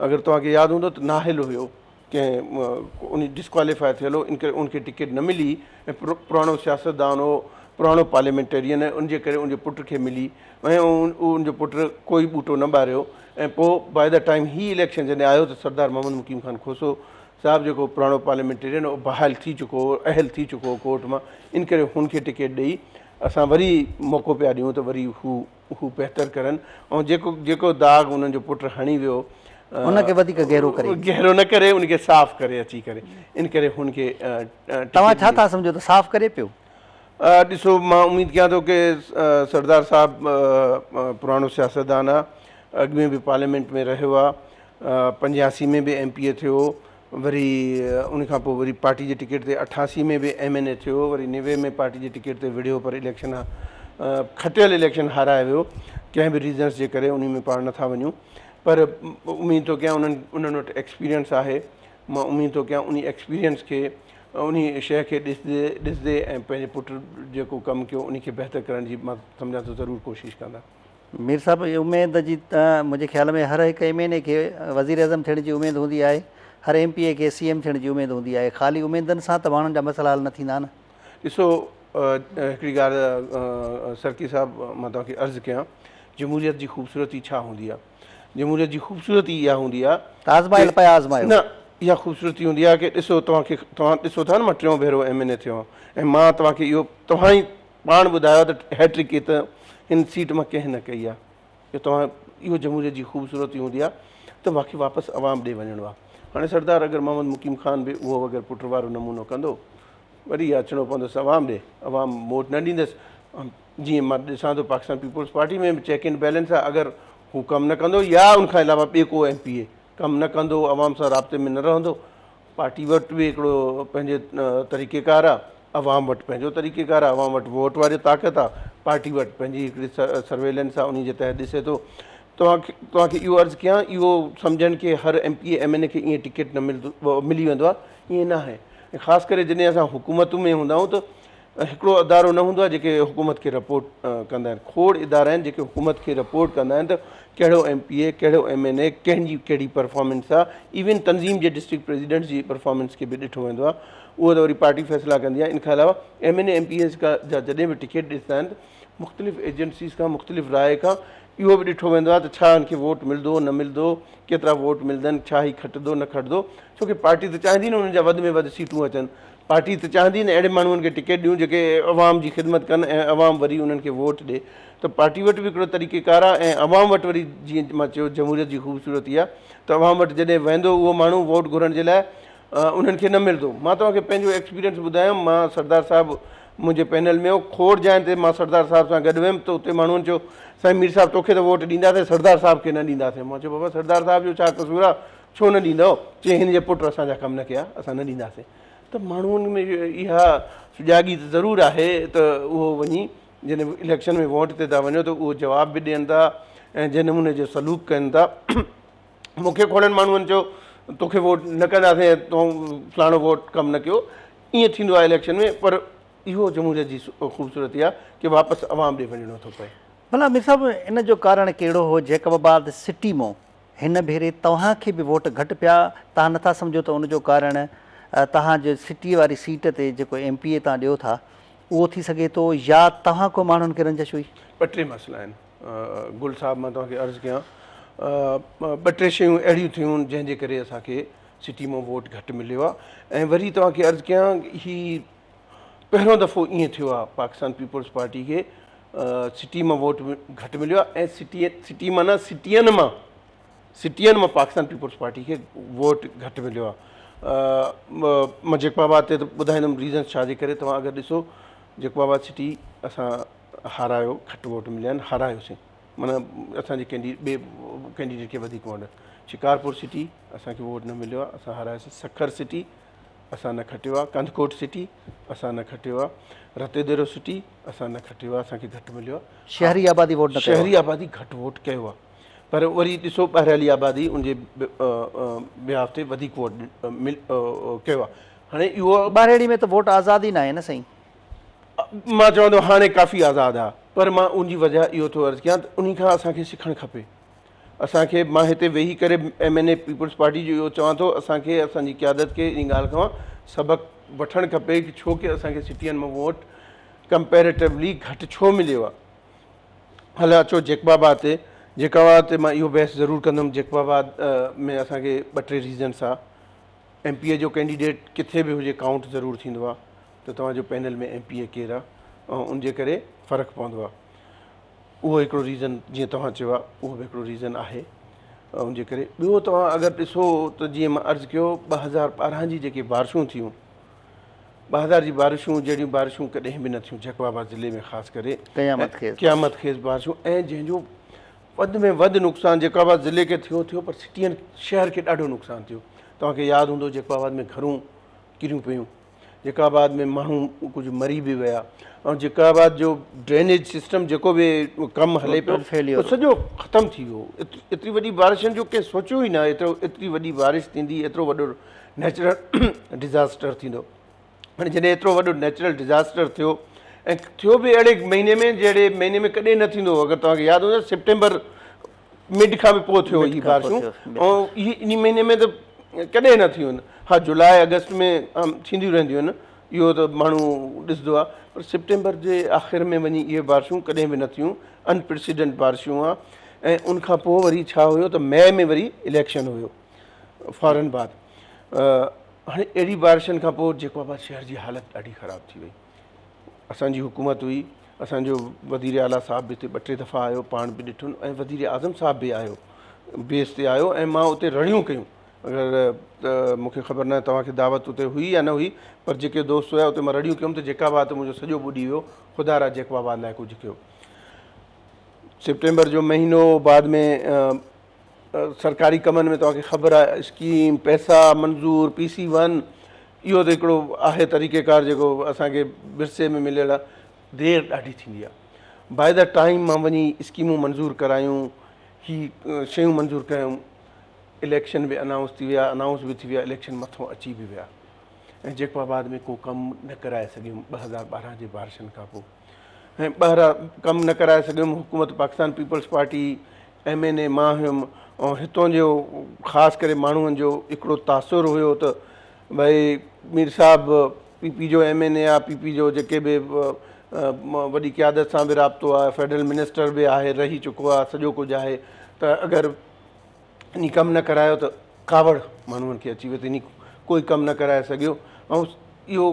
اگر توهان کي ياد هوندو ته نااهل هيو ڪنهن ان ڊسڪواليفاء ٿيل هو ان ڪري ان کي ٽڪيٽ نه ملي ۽ پراڻو سياستدان هو پراڻو پارليامينٽيرين ان جي ڪري ان جي پٽ کي ملي ۽ ان جو پٽ ڪوئي ٻوٽو نه ٻاريو ۽ پوء باء the time he election جڏهن آيو ته سردار محمد مقيم خان کوسو صاحب جيڪو پراڻو پارليامينٽيرين هو بحال ٿي چڪو هو اهل ٿي چڪو هو ڪورٽ مان ان ڪري هن کي ٽڪيٽ ڏئي اسان وري موقعو پيا ڏيون ته وري هو هو بهتر ڪرن ۽ جيڪو جيڪو داغ انهن جو پٽ هڻي ويو ان کي وڌيڪ گهرو ڪري گهرو نه ڪري ان کي صاف ڪري اچي ڪري ان ڪري هن کي توهان ڇا ٿا سمجهو ته صاف ڪري پيو؟ ڏسو مان اميد ڪيان ٿو ڪي سردار صاحب پراڻو سياستدان آ اڳ ۾ به پارليامينٽ ۾ رهيو آ 85 ۾ به ايم پي اي ٿيو وري ان کان پوء وري پارٽي جي ٽڪيٽ تي 88 ۾ به ايم اين اي ٿيو وري 90 ۾ پارٽي جي ٽڪيٽ تي وڙهيو پر اليڪشن کٽيل اليڪشن هارائي ويو ڪنهن به ريزنس جي ڪري انهي ۾ پاڻ نٿا وڃون پر اميد ٿو ڪيان انهن انهن وٽ ايڪسپيرينس آهي مان اميد ٿو ڪيان انهي ايڪسپيرينس کي انهي شيء کي ڏسندي ڏسندي ۽ پنهنجي پٽ جيڪو ڪم ڪيو انهي کي بهتر ڪرڻ جي مان سمجهان ٿو ضرور ڪوشش ڪندا. مير صاحب اميد جي ته منهنجي خيال ۾ هر هڪ ايم اين اي کي وزيراعظم ٿيڻ جي اميد هوندي آهي، هر ايم پي اي کي سي ايم ٿيڻ جي اميد هوندي آهي، خالي اميدن سان ته ماڻهن جا مسئلا حل نه ٿيندا نه. ڏسو هڪڙي ڳالهه سرڪي صاحب مان توهان کي عرض ڪيان جمهوريت جي خوبصورتي ڇا هوندي آهي؟ جمهوريت جي خوبصورتي اها هوندي آهي ته آزمايل پيا آزمايو. نه اها خوبصورتي هوندي آهي ڪي ڏسو توهان کي توهان ڏسو ٿا نه مان ٽيون ڀيرو ايم اين اي ٿيو آهيان ۽ مان توهان کي اهو توهان ئي پاڻ ٻڌايو ته هيٽرڪ ته هن سيٽ مان ڪنهن نه ڪئي آهي. اهو توهان اهو جمهوريت جي خوبصورتي هوندي آهي ته واقعي واپس عوام ڏي وڃڻو آهي. هاڻي سردار اگر محمد مقيم خان به اهو اگر پٽ وارو نمونو ڪندو وري اچڻو پوندس عوام ڏي، عوام ووٽ نه ڏيندس. جيئن مان ڏسان ٿو پاڪستان پيپلز پارٽي ۾ به چيڪ اينڊ بيلنس آهي اگر هو ڪم نه ڪندو يا ان کان علاوه ٻي ڪو ايم پي اي ڪم نه ڪندو عوام سان رابطي ۾ نه رهندو پارٽي وٽ به هڪڙو پنهنجي طريقيڪار آ، عوام وٽ پنهنجو طريقيڪار آ، عوام وٽ ووٽ واري طاقت آ، پارٽي وٽ پنهنجي هڪڙي سرويلنس آ انهي جي تحت ڏسي ٿو. توهان کي توهان کي اهو عرض ڪيان اهو سمجهڻ کي هر M P A M N A کي ائين ٽڪيٽ نه ملندو ملي ويندو آ ائين ناهي ۽ خاص ڪري جڏهن اسان حڪومتون ۾ هوندا آهيون ته هڪڙو ادارو نه هوندو آهي جيڪي حڪومت کي رپورٽ ڪندا آهن کوڙ ادارا آهن جيڪي حڪومت کي رپورٽ ڪندا آهن ته ڪهڙو ايم پي اي ڪهڙو ايم اين اي ڪنهن جي ڪهڙي پرفارمنس آهي ايون تنظيم جي ڊسٽرڪٽ پريزيڊنٽس جي پرفارمنس کي به ڏٺو ويندو آهي اهو ته وري پارٽي فيصلا ڪندي آهي ان کان علاوه M N A M P As جا جڏهن به ٽڪيٽ ڏسندا آهن ته مختلف ايجنسيز کان مختلف راء کان اهو به ڏٺو ويندو آهي ته ڇا هن کي ووٽ ملندو نه ملندو ڪيترا ووٽ ملندن ڇا هي کٽندو نه کٽندو ڇو ڪي پارٽي ته چاهيندي نه انهن جا وڌ ۾ وڌ سيٽون اچن پارٽي ته چاهندي نه اهڙي ماڻهن کي ٽڪيٽ ڏيون جيڪي عوام جي خدمت ڪن ۽ عوام وري انهن کي ووٽ ڏي ته پارٽي وٽ به هڪڙو طريقي ڪار آهي ۽ عوام وٽ وري جيئن مان چيو جمهوريت جي خوبصورتي آهي ته عوام وٽ جڏهن ويندو اهو ماڻهو ووٽ گهرڻ جي لاء انهن کي نه ملندو مان توهان کي پنهنجو ايڪسپيرينس ٻڌايان مان سردار صاحب منهنجي پينل ۾ هو کوڙ جاين تي مان سردار صاحب سان گڏ ويم ته اتي ماڻهن چيو سائين مير صاحب توکي ته ووٽ ڏينداسين سردار صاحب کي نه ڏينداسين مان چيو بابا سردار صاحب جو ڇا قصور آهي ڇو نه ڏيندؤ؟ چي هن جي پٽ اسان جا ڪم نه ڪيا، اسان نه ڏينداسين. ته ماڻهن ۾ اها سجاڳي ته ضرور آهي ته اهو وڃي جڏهن اليڪشن ۾ ووٽ تي ٿا وڃو ته اهو جواب به ڏين ٿا ۽ جنهن نموني جو سلوڪ ڪن ٿا. مون کي کوڙن ماڻهن چيو توکي ووٽ نه ڪنداسين تو فلاڻو ووٽ ڪم نه ڪيو. ائين ٿيندو آهي اليڪشن ۾ پر اهو جمهوريت جي خوبصورتي آهي ڪي واپس عوام ڏي وڃڻو ٿو پئي. ڀلا مير صاحب ان جو ڪارڻ ڪهڙو هو جيڪب آباد سٽي مون هن ڀيري توهان کي به ووٽ گهٽ پيا توهان نٿا سمجهو ته ان جو ڪارڻ توهان جي سٽي واري سيٽ تي جيڪو ايم پي اي توهان ڏيو ٿا اهو ٿي سگهي ٿو يا توهان ڪو ماڻهن کي رنجش هئي؟ ٻه ٽي مسئلا آهن گل صاحب مان توهان کي عرض ڪيان ٻه ٽي شيون اهڙيون ٿيون جنهن جي ڪري اسان کي سٽي مان ووٽ گهٽ مليو آهي ۽ وري توهان کي عرض ڪيان هي پهريون دفعو ائين ٿيو آهي پاڪستان پيپلز پارٽي کي سٽي مان ووٽ گهٽ مليو آهي ۽ سٽي سٽي مان نه سٽين مان سٽين مان پاڪستان پيپلز پارٽي کي ووٽ گهٽ مليو آهي مان جيڪب آباد تي ته ٻڌائيندم ريزنس ڇا جي ڪري توهان اگر ڏسو جيڪب آباد سٽي اسان هارايو گهٽ ووٽ مليا آهن هارايوسين معنيٰ اسان جي ڪينڊي ٻئي ڪينڊيڊيٽ کي وڌيڪ ووٽ شڪارپور سٽي اسان کي ووٽ نه مليو آهي اسان هارايوسين سکر سٽي اسان نه کٽيو آ، ڪنڌڪوٽ سٽي اسان نه کٽيو آ، رتيديرو سٽي اسان نه کٽيو آ، اسان کي گهٽ مليو آ. شهري آبادي ووٽ نه ڪيو آ. شهري آبادي گهٽ ووٽ ڪيو آ پر وري ڏسو ٻهراڙي آبادي ان جي بيهاف تي وڌيڪ ووٽ ڪيو آ. هاڻي اهو. ٻهراڙي ۾ ته ووٽ آزاد ئي ناهي نه سائين. مان چوان ٿو هاڻي ڪافي آزاد آ پر مان ان جي وجه اهو ٿو عرض ڪيان ته انهي کان اسان کي سکڻ کپي. اسان کي مان هتي ويهي ڪري M N A peoples party جو اهو چوان ٿو اسان کي اسان جي قيادت کي ان ڳالهه کان سبق وٺڻ کپي ڪي ڇو ڪي اسان کي سٽين مان ووٽ ڪمپيريٽولي گهٽ ڇو مليو آهي هل اچو جيڪب آباد تي جيڪب آباد تي مان اهو بحث ضرور ڪندم جيڪب آباد ۾ اسان کي ٻه ٽي ريزنس آ ايم پي اي جو ڪينڊيڊيٽ ڪٿي به هجي ڪائونٽ ضرور ٿيندو آ ته توهان جو پينل ۾ ايم پي اي ڪير آ ان جي ڪري فرق پوندو آ اهو هڪڙو ريزن جيئن توهان چيو آهي اهو به هڪڙو ريزن آهي ان جي ڪري ٻيو توهان اگر ڏسو ته جيئن مان عرض ڪيو 2012 جي جيڪي بارشون ٿيون 2000 جي بارشون جهڙيون بارشون ڪڏهن به نه ٿيون جيڪب آباد ضلعي ۾ خاص ڪري قيامت خيز قيامت خيز بارشون ۽ جنهن جو وڌ ۾ وڌ نقصان جيڪب آباد ضلعي کي ٿيو ٿيو پر سٽين شهر کي ڏاڍو نقصان ٿيو توهان کي ياد هوندو جيڪب آباد ۾ گهرون ڪريون پيون جيڪب آباد ۾ ماڻهو ڪجهه مري به ويا ۽ جيڪب آباد جو ڊرينيج سسٽم جيڪو به ڪم هلي پيو اهو سڄو ختم ٿي ويو ايتري وڏي بارشن جو ڪنهن سوچيو ئي نه ايترو ايتري وڏي بارش ٿيندي ايترو وڏو نيچرل ڊزاسٽر ٿيندو هاڻي جڏهن ايترو وڏو نيچرل ڊزاسٽر ٿيو ۽ ٿيو به اهڙي مهيني ۾ جهڙي مهيني ۾ ڪڏهن نه ٿيندو اگر توهان کي ياد هوندو سيپٽمبر مڊ کان به پوء ٿيو هي بارشون ۽ هي انهي مهيني ۾ ته ڪڏهن نه ٿيون آهن ها جولاء آگسٽ ۾ ٿينديون رهنديون آهن اهو ته ماڻهو ڏسندو آهي پر سيپٽمبر جي آخر ۾ وڃي اهي بارشون ڪڏهن به نه ٿيون انپريسيڊنٽ بارشون آ ۽ ان کان پوء وري ڇا هيو ته مئي ۾ وري اليڪشن هيو فورن بعد هاڻي اهڙي بارشن کان پوء جيڪب آباد شهر جي حالت ڏاڍي خراب ٿي وئي اسان جي حڪومت هئي، اسان جو وزير اعليٰ صاحب به هتي ٻه ٽي دفعا آيو، پاڻ به ڏٺن ۽ وزير اعظم صاحب به آيو، بيس تي آيو ۽ مان اتي رڙيون ڪيون، اگر مون کي خبر ناهي توهان کي دعوت اتي هئي يا نه هئي پر جيڪي دوست هيا اتي مان رڙيون ڪيم ته جيڪب آباد ته منهنجو سڄو ٻڏي ويو، خدا را جيڪب آباد لاء ڪجهه ڪيو. سيپٽمبر جو مهينو بعد ۾ سرڪاري ڪمن ۾ توهان کي خبر آهي اسڪيم پئسا منظور پي سي ون اهو ته هڪڙو آهي طريقي ڪار جيڪو اسان کي ورثي ۾ مليل آهي دير ڏاڍي ٿيندي آهي باء the time مان وڃي اسڪيمون منظور ڪرايون هي شيون منظور ڪرايون اليڪشن به انائونس ٿي ويا انائونس به ٿي ويا اليڪشن مٿو اچي به ويا ۽ جيڪب آباد ۾ ڪو ڪم نه ڪرائي سگهيم 2012 جي بارشن کان پوء ۽ ٻاهران ڪم نه ڪرائي سگهيم حڪومت Pakistan peoples party M N A مان هيم ۽ هتون جو خاص ڪري ماڻهن جو هڪڙو تاثر هيو ته ڀئي مير صاحب پي پي جو ايم اين اي آ پي پي جو جيڪي به وڏي قيادت سان به رابطو آهي فيڊرل منسٽر به آهي رهي چڪو آهي سڄو ڪجهه آهي ته اگر انهي ڪم نه ڪرايو ته ڪاوڙ ماڻهن کي اچي وئي ته انهي ڪوئي ڪم نه ڪرائي سگهيو ۽ اهو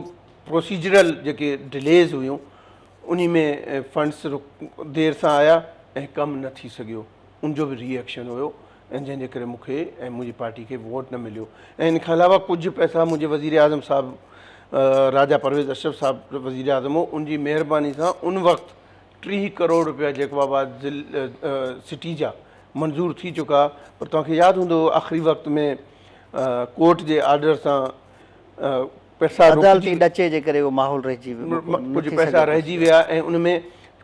پروسيجرل جيڪي ڊليز هيون انهي ۾ فنڊس دير سان آيا ۽ ڪم نه ٿي سگهيو ان جو به ري ايڪشن هيو ۽ جنهن جي ڪري مون کي ۽ منهنجي پارٽي کي ووٽ نه مليو ۽ ان کان علاوه ڪجهه پئسا منهنجي وزير اعظم صاحب راجا پرويز اشرف صاحب وزير اعظم هو ان جي مهرباني سان ان وقت 30 ڪروڙ روپيا جيڪب آباد سٽي جا منظور ٿي چڪا پر توهان کي ياد هوندو آخري وقت ۾ ڪورٽ جي آرڊر سان پئسا عدالتي ڏچي جي ڪري اهو ماحول رهجي ويو ڪجهه پئسا رهجي ويا ۽ ان ۾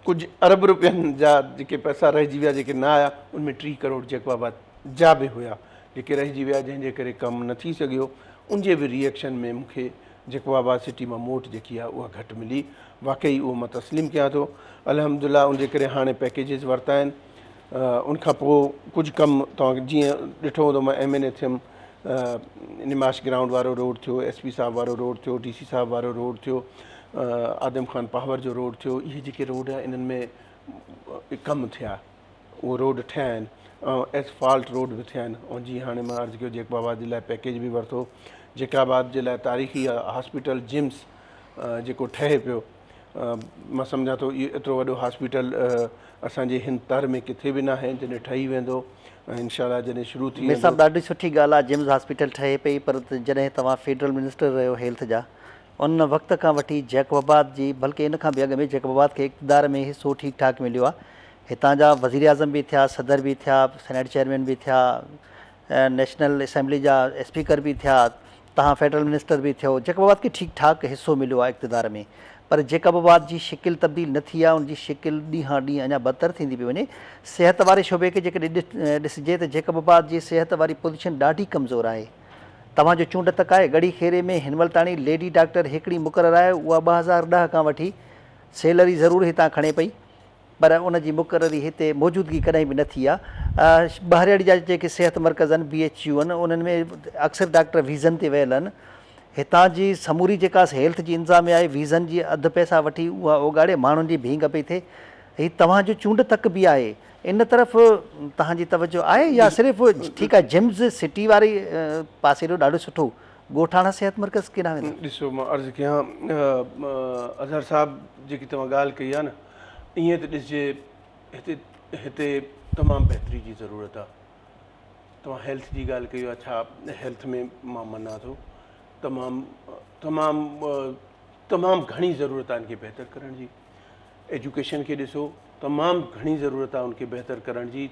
ڪجهه ارب روپين جا جيڪي پئسا رهجي ويا جيڪي نه آيا ان ۾ 30 ڪروڙ جيڪب آباد جا به هيا جيڪي رهجي ويا جنهن جي ڪري ڪم نه ٿي سگهيو ان جي به ري ايڪشن ۾ مون کي جيڪب آباد سٽي مان موٽ جيڪي آهي اها گهٽ ملي واقعي اهو مان تسليم ڪيان ٿو الحمدلله ان جي ڪري هاڻي پيڪيجز ورتا آهن ان کان پوء ڪجهه ڪم توهان جيئن ڏٺو هوندو مان ايم اين اي ٿيم نماش گرائونڊ وارو روڊ ٿيو ايس پي صاحب وارو روڊ ٿيو ڊي سي صاحب وارو روڊ ٿيو آدم خان پاور جو روڊ ٿيو اهي جيڪي روڊ آهن انهن ۾ ڪم ٿيا اهي روڊ ٺهيا آهن ۽ ايسفالٽ روڊ به ٿيا آهن ۽ جيئن هاڻي مان عرض ڪيو جيڪب آباد جي لاء پيڪيج به ورتو جيڪب آباد جي لاء تاريخي هاسپيٽل جمس جيڪو ٺهي پيو مان سمجهان ٿو اهو ايترو وڏو هاسپيٽل اسان جي هن تر ۾ ڪٿي به ناهي جڏهن ٺهي ويندو ۽ انشاء الله جڏهن شروع ٿي مير صاحب ويندو. ڏاڍي سٺي ڳالهه آهي جمس هاسپيٽل ٺهي پئي پر جڏهن توهان فيڊرل منسٽر رهيو هيلٿ جا ان وقت کان وٺي جيڪب آباد جي بلڪه ان کان به اڳ ۾ جيڪب آباد کي اقتدار ۾ حصو ٺيڪ ٺاڪ مليو آهي. هتان جا وزيراعظم به ٿيا، صدر به ٿيا، سينيٽ چيئرمين به ٿيا، نيشنل اسيمبلي جا اسپيڪر به ٿيا، توهان فيڊرل منسٽر به ٿيو، جيڪب آباد کي ٺيڪ ٺاڪ حصو مليو آهي اقتدار ۾ پر جيڪب آباد جي شڪل تبديل نه ٿي آهي، ان جي شڪل ڏينهان ڏينهن اڃا بدتر ٿيندي پئي وڃي. صحت واري شعبي کي جيڪڏهن ڏسجي ته جيڪب آباد جي صحت واري پوزيشن ڏاڍي ڪمزور آهي. توهان جو چونڊ تڪ آهي ڳڙهي خيري ۾ هن مهل تاڻي ليڊي ڊاڪٽر هڪڙي مقرر آهي اها 2010 کان وٺي سيلري ضرور هتان کڻي پئي پر ان جي مقرري هتي موجودگي ڪڏهن به نه ٿي آهي ٻهراڙي جا جيڪي صحت مرڪز آهن بي ايڇ يو آهن انهن ۾ اڪثر ڊاڪٽر ويزن تي ويل آهن هتان جي سموري جيڪا هيلٿ جي انتظاميا آهي ويزن جي اڌ پئسا وٺي اها اوڳاڙي ماڻهن جي ڀينگ پئي ٿئي هي توهان جو چونڊ تڪ به آهي ان طرف توهان جي توجه آهي يا صرف ٺيڪ آهي جمز سٽي واري پاسي جو ڏاڍو سٺو ڳوٺاڻا صحت مرڪز ڪيڏانهن ويندا؟ ڏسو مان عرض ڪيان اظهر صاحب جيڪي توهان ڳالهه ڪئي آهي نه ائين ته ڏسجي هتي هتي تمام بهتري جي ضرورت آهي توهان هيلٿ جي ڳالهه ڪئي آهي ڇا هيلٿ ۾ مان مڃان ٿو تمام تمام تمام گهڻي ضرورت آهي ان کي بهتر ڪرڻ جي ايجوڪيشن کي ڏسو تمام گهڻي ضرورت آهي ان کي بهتر ڪرڻ جي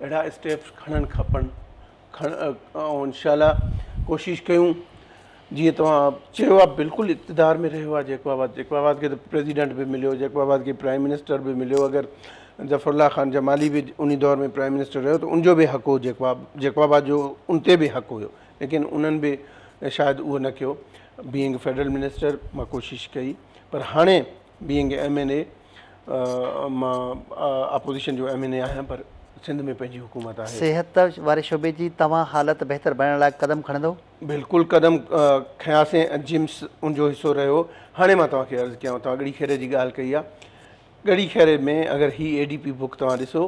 اهڙا اسٽيپس کڻڻ کپن کڻ ۽ انشاء الله ڪوشش ڪيون جيئن توهان چيو آهي بلڪل اقتدار ۾ رهيو آهي جيڪب آباد جيڪب آباد کي ته پريزيڊنٽ به مليو جيڪب آباد کي پرائم منسٽر به مليو اگر ظفر الله خان جمالي به ان دور ۾ پرائم منسٽر رهيو ته ان جو به حق هو جيڪب جيڪب آباد جو ان تي به حق هيو ليڪن انهن به شايد اهو نه ڪيو بينگ فيڊرل منسٽر مان ڪوشش ڪئي پر هاڻي بينگ ايم اين اي مان اپوزيشن جو ايم اين اي آهيان پر سنڌ ۾ پنهنجي حڪومت آهي. صحت واري شعبي جي توهان حالت بهتر بڻائڻ لاء قدم کڻندو؟ بلڪل قدم کنياسين ۽ جمس ان جو حصو رهيو. هاڻي مان توهان کي عرض ڪيان توهان ڳڙهي خيري جي ڳالهه ڪئي آهي ڳڙهي خيري ۾ اگر هي اي ڊي پي بڪ توهان ڏسو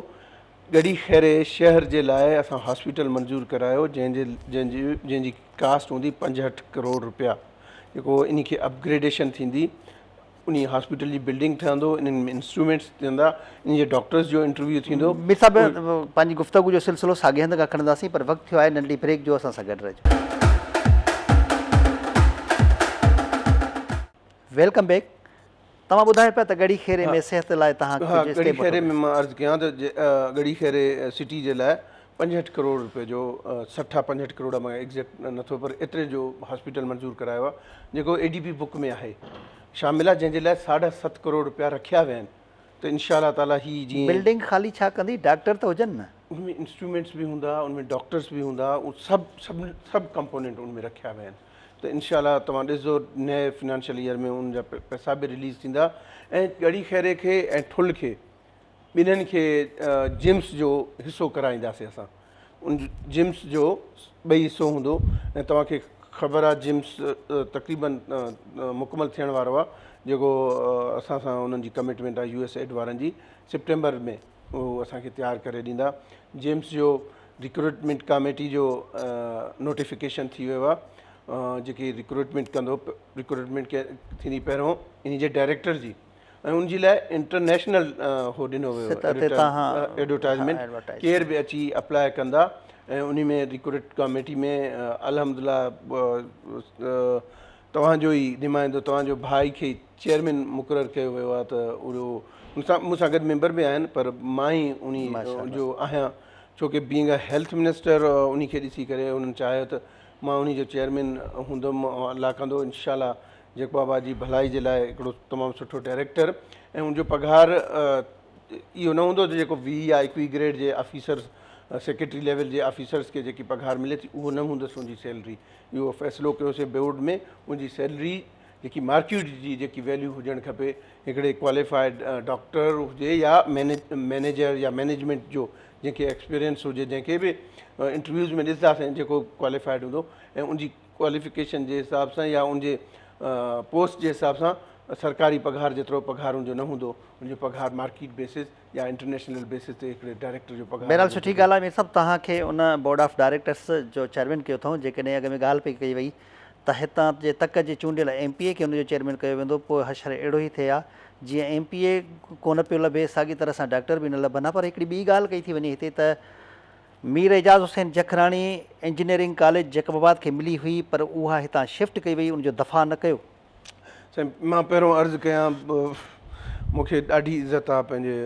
ڳڙهي خيري شهر جي لاء اسان هاسپيٽل منظور ڪرايو جنهن جي جنهن جي جنهن جي ڪاسٽ هوندي 65 ڪروڙ روپيا جيڪو انهي کي اپگريڊيشن ٿيندي انهي هاسپيٽل جي بلڊنگ ٺهندو انهن ۾ انسٽرومينٽس ٿيندا انهي جي ڊاڪٽرس جو انٽرويو ٿيندو. مير صاحب پنهنجي گفتگو جو سلسلو ساڳئي هنڌ کان کڻنداسين پر وقت ٿيو آهي ننڍڙي بريڪ جو اسان سان گڏ رهجو. Welcome back توهان ٻڌايو پيا ته ڳڙهي خيري ۾ صحت لاء توهان ها ڪجهه ڳڙهي اسٽيپ خيري وٺو ۾ مان عرض ڪيان ته ڳڙهي خيري سٽي جي لاء 65 ڪروڙ روپيه جو 60 يا 65 ڪروڙ مان ايگزيڪٽ نٿو پر ايتري جو هاسپيٽل منظور ڪرايو آهي جيڪو اي ڊي پي بڪ ۾ آهي شامل آهي جنهن جي لاء ساڍا ست ڪروڙ روپيا رکيا ويا آهن ته انشاء الله تعالي هي جيئن بلڊنگ خالي ڇا ڪندي ڊاڪٽر ته هجن نه. ان ۾ انسٽرومينٽس به هوندا ان ۾ ڊاڪٽرس به هوندا اهي سڀ سڀ سڀ ڪمپونينٽ ان ۾ رکيا ويا آهن ته انشاء الله توهان ڏسجو نئين فنانشل ايئر ۾ ان جا پئسا به رليز ٿيندا ۽ ڳڙهي خيري کي ۽ ٺل کي ٻنهن کي جمس جو حصو ڪرائينداسين اسان ان جمس جو ٻئي حصو هوندو ۽ توهان کي خبر آهي جمس تقريبن مڪمل ٿيڻ وارو آهي جيڪو اسان سان انهن جي ڪمٽمينٽ آهي يو ايس ايڊ وارن جي سيپٽمبر ۾ اهو اسان کي تيار ڪري ڏيندا جمس جو ريڪروٽمينٽ ڪاميٽي جو نوٽيفڪيشن ٿي ويو آهي جيڪي ريڪروٽمينٽ ڪندو ريڪروٽمينٽ ٿيندي پهريون ان جي ڊائريڪٽر جي ۽ ان جي لاء انٽرنيشنل هو ڏنو ويو ايڊورٽائزمينٽ ڪير به اچي اپلاء ڪندا ۽ ان ۾ ريڪروٽ ڪاميٽي ۾ الحمدلله توهان جو ئي نمائندو توهان جو ڀائي کي چيئرمين مقرر ڪيو ويو آهي ته اهو مون سان گڏ ميمبر به آهن پر مان ئي ان جو آهيان ڇو ڪي بينگ اي هيلٿ منسٽر ان کي ڏسي ڪري انهن چاهيو ته مان ان جو چيئرمين هوندم الله ڪندو انشاء الله جيڪب آباد جي ڀلائي جي لاء هڪڙو تمام سٺو ڊائريڪٽر ۽ ان جو پگهار اهو نه هوندو ته جيڪو 20 يا 21 گريڊ جي آفيسر سيڪريٽري ليول جي آفيسرس کي جيڪي پگهار ملي ٿي اهو نه هوندس ان جي سيلري. اهو فيصلو ڪيوسين بورڊ ۾ ان جي سيلري جيڪي مارڪيٽ جي جيڪي ويليو هجڻ کپي هڪڙي ڪواليفائيڊ ڊاڪٽر هجي يا مئنيجر يا مئنيجمينٽ جو جنهن کي ايڪسپيرينس هجي جنهن کي به انٽرويوز ۾ ڏسنداسين جيڪو ڪواليفائيڊ هوندو ۽ ان جي ڪواليفڪيشن جي حساب سان يا ان جي پوسٽ جي حساب سان سرڪاري پگهار جيترو پگهار ان جو نه هوندو ان جو پگهار مارڪيٽ بيسز يا انٽرنيشنل بيسز تي هڪڙي ڊائريڪٽر جو پگهار بهرحال سٺي ڳالهه آهي مير صاحب توهان کي ان بورڊ آف ڊائريڪٽرس جو چيئرمين ڪيو اٿئون جيڪڏهن اڳ ۾ ڳالهه پئي ڪئي وئي ته هتان جي تڪ جي چونڊيل ايم پي اي کي ان جو چيئرمين ڪيو ويندو پوء حشر اهڙو ئي ٿئي ها جيئن ايم پي اي ڪونه پيو لڀي ساڳي طرح سان ڊاڪٽر به نه لڀن ها پر هڪڙي ٻي ڳالهه ڪئي ٿي وڃي هتي ته Mir Ejaz Hussain Jakhrani engineering college Jacobabad کي ملي هئي پر اها هتان شفٽ ڪئي وئي ان جو دفاع نه ڪيو. سائين مان پهريون عرض ڪيان مون کي ڏاڍي عزت آ پنهنجي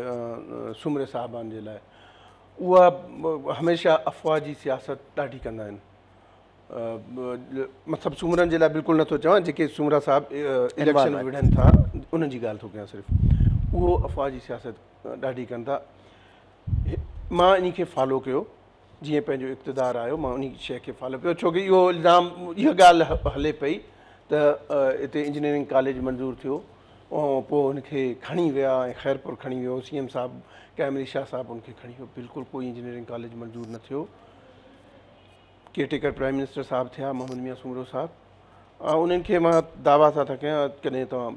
سومري صاحبان جي لاء اها هميشه افواهه جي سياست ڏاڍي ڪندا آهن مطلب سومرن جي لاء بلڪل نٿو چوان جيڪي سومرا صاحب اليڪشن وڙهن ٿا انهن جي ڳالهه ٿو ڪيان صرف اهو افواهه جي سياست ڏاڍي ڪن ٿا مان انهي کي فالو ڪيو جيئن پنهنجو اقتدار آيو مان انهي شيء کي فالو ڪيو ڇو ڪي اهو الزام اها ڳالهه هلي پئي ته اتي انجنيئرنگ ڪاليج منظور ٿيو ۽ پوء ان کي کڻي ويا ۽ خيرپور کڻي ويو سي ايم صاحب قائم علي شاهه صاحب ان کي کڻي ويو بلڪل ڪوئي انجنيئرنگ ڪاليج منظور نه ٿيو ڪيئر ٽيڪر پرائم منسٽر صاحب ٿيا محمد ميان سومرو صاحب انهن کي مان دعويٰ سان ٿا ڪيان ڪڏهن توهان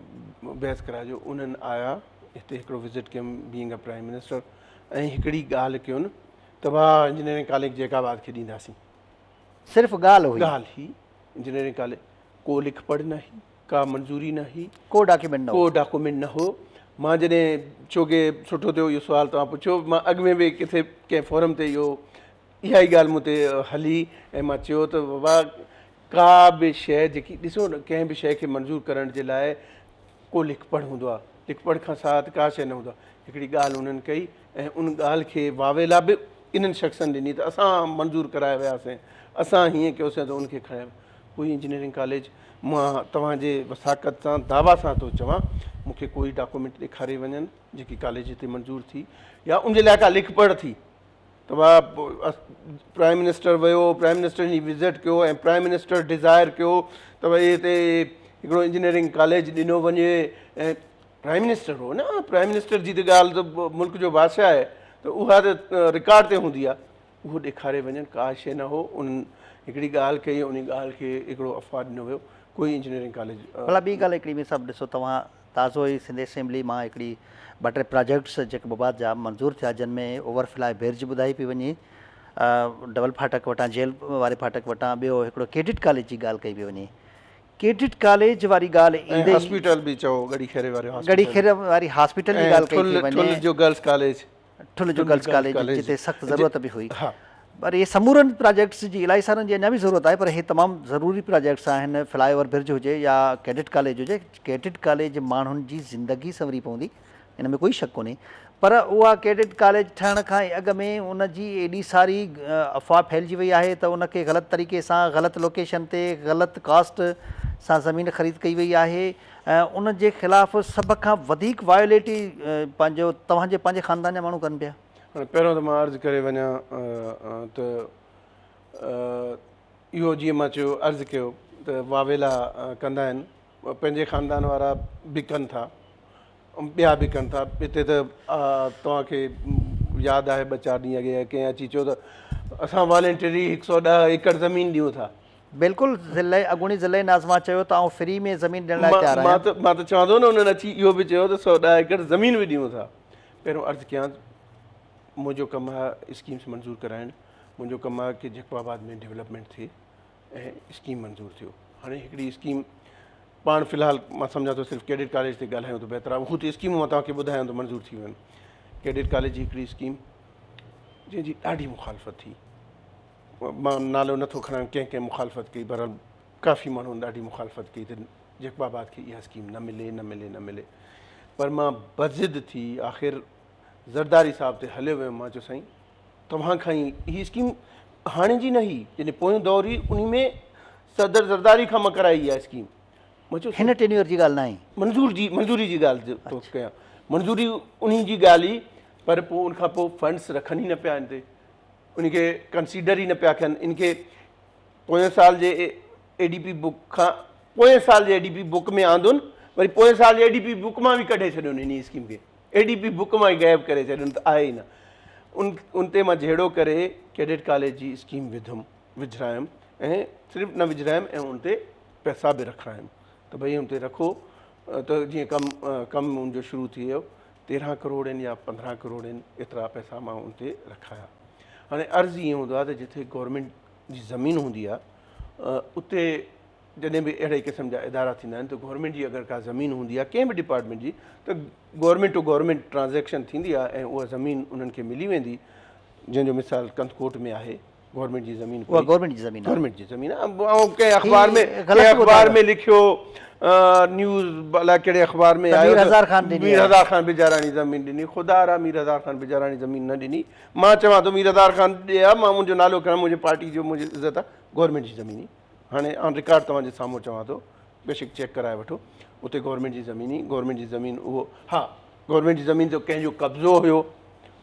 بحث ڪرائجو انهن آيا هتي هڪڙو وزٽ ڪيم بينگ اي پرائم منسٽر ۽ هڪڙي ڳالهه ڪيون ته ڀاء انجنيئرنگ ڪاليج جيڪب آباد کي ڏينداسين. صرف ڳالهه هئي. ڳالهه هئي انجنيئرنگ ڪاليج ڪو لک پڙهه نه هئي ڪا منظوري نه هئي. ڪو ڊاڪيومينٽ نه هو. ڪو ڊاڪيومينٽ نه هو. مان جڏهن ڇو ڪي سٺو ٿيو اهو سوال توهان پڇيو مان اڳ ۾ به ڪٿي ڪنهن فورم تي اهو اها ئي ڳالهه مون تي هلي ۽ مان چيو ته بابا ڪا به شيء جيڪي ڏسو نه ڪنهن به شيء کي منظور ڪرڻ جي لاء ڪو لک پڙهه هوندو آهي لک پڙهه کان سواء ته ڪا شيء نه هوندو آهي هڪڙي ڳالهه انهن ڪئي ۽ ان ڳالهه کي واويلا به انهن شخصن ڏني ته اسان منظور ڪرائي وياسين اسان هيئن ڪيوسين ته ان کي کڻي ڪوئي انجنيئرنگ ڪاليج مان توهان جي وثاقت سان دعويٰ سان ٿو چوان مون کي ڪوئي ڊاڪومينٽ ڏيکاري وڃن جيڪي ڪاليج هتي منظور ٿي يا ان جي لاء ڪا لک پڙهه ٿي ته پرائم منسٽر ويو پرائم منسٽر هي وزٽ ڪيو ۽ پرائم منسٽر ڊزائر ڪيو ته ڀئي هتي هڪڙو انجنيئرنگ ڪاليج ڏنو وڃي ۽ پرائم منسٽر هو نه پرائم منسٽر جي ته ڳالهه ته ملڪ جو بادشاهه آهي ته اها ته رڪارڊ تي هوندي آهي اهو ڏيکاري وڃن ڪا شيء نه هو انهن هڪڙي ڳالهه ڪئي ان ڳالهه کي هڪڙو افواهه ڏنو ويو ڪوئي انجنيئرنگ ڪاليج. ڀلا ٻي ڳالهه هڪڙي مير صاحب ڏسو توهان تازو ئي سنڌ اسيمبلي مان هڪڙي ٻه ٽي پراجيڪٽس جيڪب آباد جا منظور ٿيا جن ۾ اوور فلاء برج ٻڌائي پئي وڃي ڊبل ڦاٽڪ وٽان جيل واري ڦاٽڪ وٽان ٻيو هڪڙو ڪيڊٽ ڪاليج جي ڳالهه ڪئي پئي وڃي ڪيڊٽ ڪاليج واري ڳالهه ايندي ئي هاسپيٽل به چئو ڳڙهي خيري واري هاسپيٽل ڳڙهي خيري واري هاسپيٽل جي ڳالهه ڪئي ٿي وڃي ٺل جو گرلس ڪاليج ٺل جو گرلس ڪاليج جتي سخت ضرورت به هئي پر اهي سمورن پراجيڪٽس جي الائي سالن جي اڃا به ضرورت آهي پر اهي تمام ضروري پراجيڪٽس آهن فلاء اوور برج هجي يا ڪيڊٽ ڪاليج هجي ڪيڊٽ ڪاليج ماڻهن جي زندگي سنوري پوندي ان ۾ ڪوئي شڪ ڪونهي پر اها ڪيڊٽ ڪاليج ٺهڻ کان ئي اڳ ۾ ان جي ايڏي ساري افواهه ڦهلجي وئي آهي ته ان کي غلط طريقي سان غلط لوڪيشن تي غلط ڪاسٽ سان زمين خريد ڪئي وئي آهي ۽ ان جي خلاف سڀ کان وڌيڪ وايوليٽ ئي پنهنجو توهان جي پنهنجي خاندان جا ماڻهو ڪن پيا. هاڻي پهريون ته مان عرض ڪري وڃان ته اهو جيئن مان چيو عرض ڪيو ته واويلا ڪندا آهن پنهنجي خاندان وارا به ڪن ٿا ٻيا به ڪن ٿا هتي ته توهان کي ياد آهي ٻه چار ڏينهن اڳي ڪنهن اچي چيو ته اسان والنٽري هڪ سو ڏهه ايڪڙ زمين ڏيون ٿا. بلڪل ضلعي اڳوڻي ضلعي ناظمه چيو ته آئون فري ۾ زمين ڏيڻ لاء تيار آهيان. مان ته چوان ٿو نه انهن اچي اهو به چيو ته 110 ايڪڙ زمين به ڏيون ٿا. پهريون عرض ڪيان منهنجو ڪم آهي اسڪيمس منظور ڪرائڻ منهنجو ڪم آهي ڪي جيڪب آباد ۾ ڊولپمينٽ ٿئي ۽ اسڪيم منظور ٿيو هاڻي هڪڙي اسڪيم پاڻ في الحال مان سمجهان ٿو صرف ڪيڊٽ ڪاليج تي ڳالهايون ته بهتر آهي هو ته اسڪيمون مان توهان کي ٻڌايان ته منظور ٿي ويون ڪيڊٽ ڪاليج جي هڪڙي اسڪيم جنهن جي ڏاڍي مخالفت ٿي مان نالو نٿو کڻان ڪنهن ڪنهن مخالفت ڪئي بهرحال ڪافي ماڻهن ڏاڍي مخالفت ڪئي ته جيڪب آباد کي اها اسڪيم نه ملي نه ملي نه ملي پر مان بضد ٿي آخر زرداري صاحب تي هليو ويم مان چيو سائين توهان کان ئي هي اسڪيم هاڻي جي نه هئي جڏهن پويون دور هئي انهي ۾ صدر زرداري کان مان ڪرائي اها اسڪيم مان چيو هن ٽينيور جي ڳالهه ناهي منظور جي منظوري جي ڳالهه ٿو ڪيان منظوري انهي جي ڳالهه هئي پر پوء ان کان پوء فنڊس رکن ئي نه پيا ان تي. ان کي ڪنسيڊر ئي نه پيا ڪن ان کي پوئين سال جي اي ڊي پي بڪ کان پوئين سال جي اي ڊي پي بڪ ۾ آندون وري پوئين سال جي اي ڊي پي بڪ مان به ڪڍي ڇڏيون انهي اسڪيم کي اي ڊي پي بڪ مان ئي غائب ڪري ڇڏيون ته آهي ئي نه ان ان تي مان جهيڙو ڪري ڪيڊٽ ڪاليج جي اسڪيم وڌم وجهرايم ۽ صرف نه وجهرايم ۽ ان تي پئسا به رکرايم ته ڀئي ان تي رکو ته جيئن ڪم ڪم ان جو شروع ٿي ويو 13 ڪروڙ آهن يا 15 ڪروڙ آهن ايترا پئسا مان ان تي رکايا هاڻي عرض ائين هوندو آهي ته جتي گورنمينٽ جي زمين هوندي آهي اتي جڏهن به اهڙي قسم جا ادارا ٿيندا آهن ته گورنمينٽ جي اگر ڪا زمين هوندي آهي ڪنهن به ڊپارٽمينٽ جي ته گورنمينٽ ٽو گورنمينٽ ٽرانزيڪشن ٿيندي آهي ۽ اها زمين انهن کي ملي ويندي جنهن جو مثال ڪنڌڪوٽ ۾ آهي گورنمينٽ جي زمين اها گورنمينٽ جي زمين آهي گورنمينٽ جي زمين آهي آئون ڪنهن اخبار ۾ ڪنهن اخبار ۾ لکيو نيوز الائي ڪهڙي اخبار ۾ آيو مير هزار خان ڏني مير هزار خان بجاراڻي زمين ڏني خدا را مير هزار خان بجاراڻي زمين نه ڏني مان چوان ٿو مير هزار خان ڏي ها مان منهنجو نالو کڻان منهنجي پارٽي جو منهنجي عزت آهي گورنمينٽ جي زمين هئي هاڻي آن رڪارڊ توهان جي سامهون چوان ٿو بيشڪ چيڪ ڪرائي وٺو اتي گورنمينٽ جي زمين هئي گورنمينٽ جي زمين اهو ها گورنمينٽ جي زمين تي ڪنهن جو قبضو هيو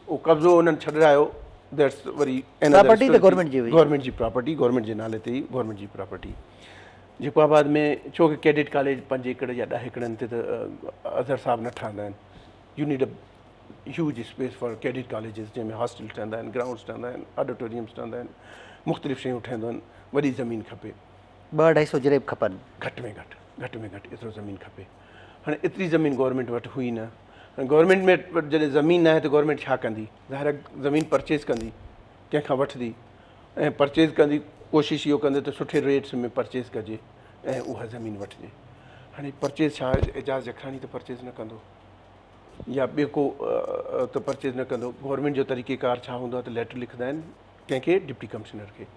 اهو قبضو انهن ڇڏرايو that's وري پراپرٽي ته گورنمينٽ جي هئي گورنمينٽ جي پراپرٽي گورنمينٽ جي نالي تي ئي گورنمينٽ جي پراپرٽي جيڪو آباد ۾ ڇو ڪي ڪيڊٽ ڪاليج پنج ايڪڙ يا ڏهه ايڪڙن تي ته اظهر صاحب نه ٺهندا آهن you need a huge space for cadet colleges جنهن ۾ هاسٽل ٺهندا آهن گرائونڊس ٺهندا آهن آڊيٽوريمس ٺهندا آهن مختلف شيون ٺهنديون آهن وڏي زمين کپي ٻه اڍائي سو جريب کپن گهٽ ۾ گهٽ گهٽ ۾ گهٽ ايترو زمين کپي هاڻي ايتري زمين گورنمينٽ وٽ هئي نه هاڻي گورنمينٽ ۾ وٽ جڏهن زمين ناهي ته گورنمينٽ ڇا ڪندي ظاهر آهي زمين پرچيز ڪندي ڪنهن کان وٺندي ۽ پرچيز ڪندي ڪوشش اهو ڪندي ته سٺي ريٽس ۾ پرچيز ڪجي ۽ اها زمين وٺجي هاڻي پرچيز ڇا اعجاز جکراڻي ته پرچيز نه ڪندو يا ٻيو ڪو ته پرچيز نه ڪندو گورنمينٽ جو طريقي ڪار ڇا هوندو آهي ته ليٽر لکندا آهن ڪنهن کي ڊپٽي ڪمشنر کي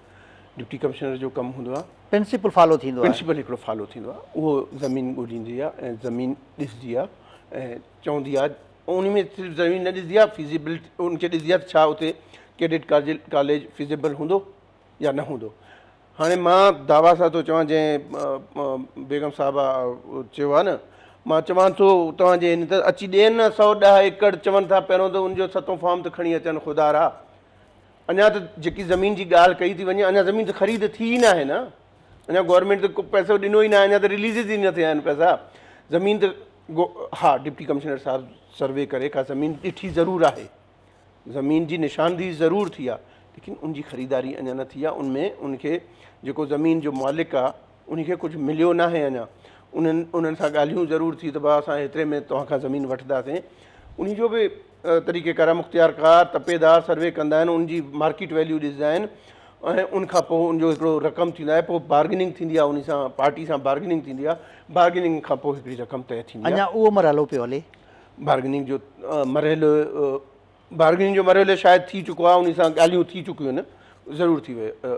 ڊپٽي ڪمشنر جو ڪم هوندو آهي پرنسپل فالو ٿيندو آهي پرنسپل هڪڙو فالو ٿيندو آهي اهو زمين ڳوليندي آهي ۽ زمين ڏسندي آهي ۽ چوندي آهي ان ۾ صرف زمين نه ڏسندي آهي فيزيبلٽي ان کي ڏسندي آهي ته ڇا اتي ڪيڊٽ ڪاليج فيزيبل هوندو يا نه هوندو هاڻي مان دعويٰ سان ٿو چوان جنهن بيگم صاحبه چيو آهي نه مان چوان ٿو توهان جي هن ته اچي ڏين نه 110 ايڪڙ چون ٿا پهريون ته ان جو ستون فارم ته کڻي اچن خدا را اڃا ته جيڪي زمين جي ڳالهه ڪئي ٿي وڃي اڃا زمين ته خريد ٿي ئي ناهي نه اڃا گورنمينٽ ته پئسو ڏنو ئي ناهي اڃا ته رليز ئي نه ٿيا آهن پئسا زمين ته ها ڊپٽي ڪمشنر صاحب سروي ڪري ڪا زمين ڏٺي ضرور آهي زمين جي نشاندهي ضرور ٿي آهي ليڪن ان جي خريداري اڃا نه ٿي آهي ان ۾ ان کي جيڪو زمين جو مالڪ آهي ان کي ڪجهه مليو ناهي اڃا انهن انهن سان ڳالهيون ضرور ٿي ته ڀاء اسان هيتري ۾ توهان کان زمين وٺنداسين ان جو به طريقي ڪار مختيار ڪار تپيدار سروي ڪندا آهن ان جي مارڪيٽ ويليو ڏسندا آهن ۽ ان کان پوء ان جو هڪڙو رقم ٿيندو آهي پوء بارگننگ ٿيندي آهي ان سان پارٽي سان بارگننگ ٿيندي آهي بارگننگ کان پوء هڪڙي رقم طئي ٿيندي آهي اڃا اهو مرحلو پيو هلي بارگننگ جو مرحلو بارگننگ جو مرحلو شايد ٿي چڪو آهي ان سان ڳالهيون ٿي چڪيون آهن ضرور ٿي ويو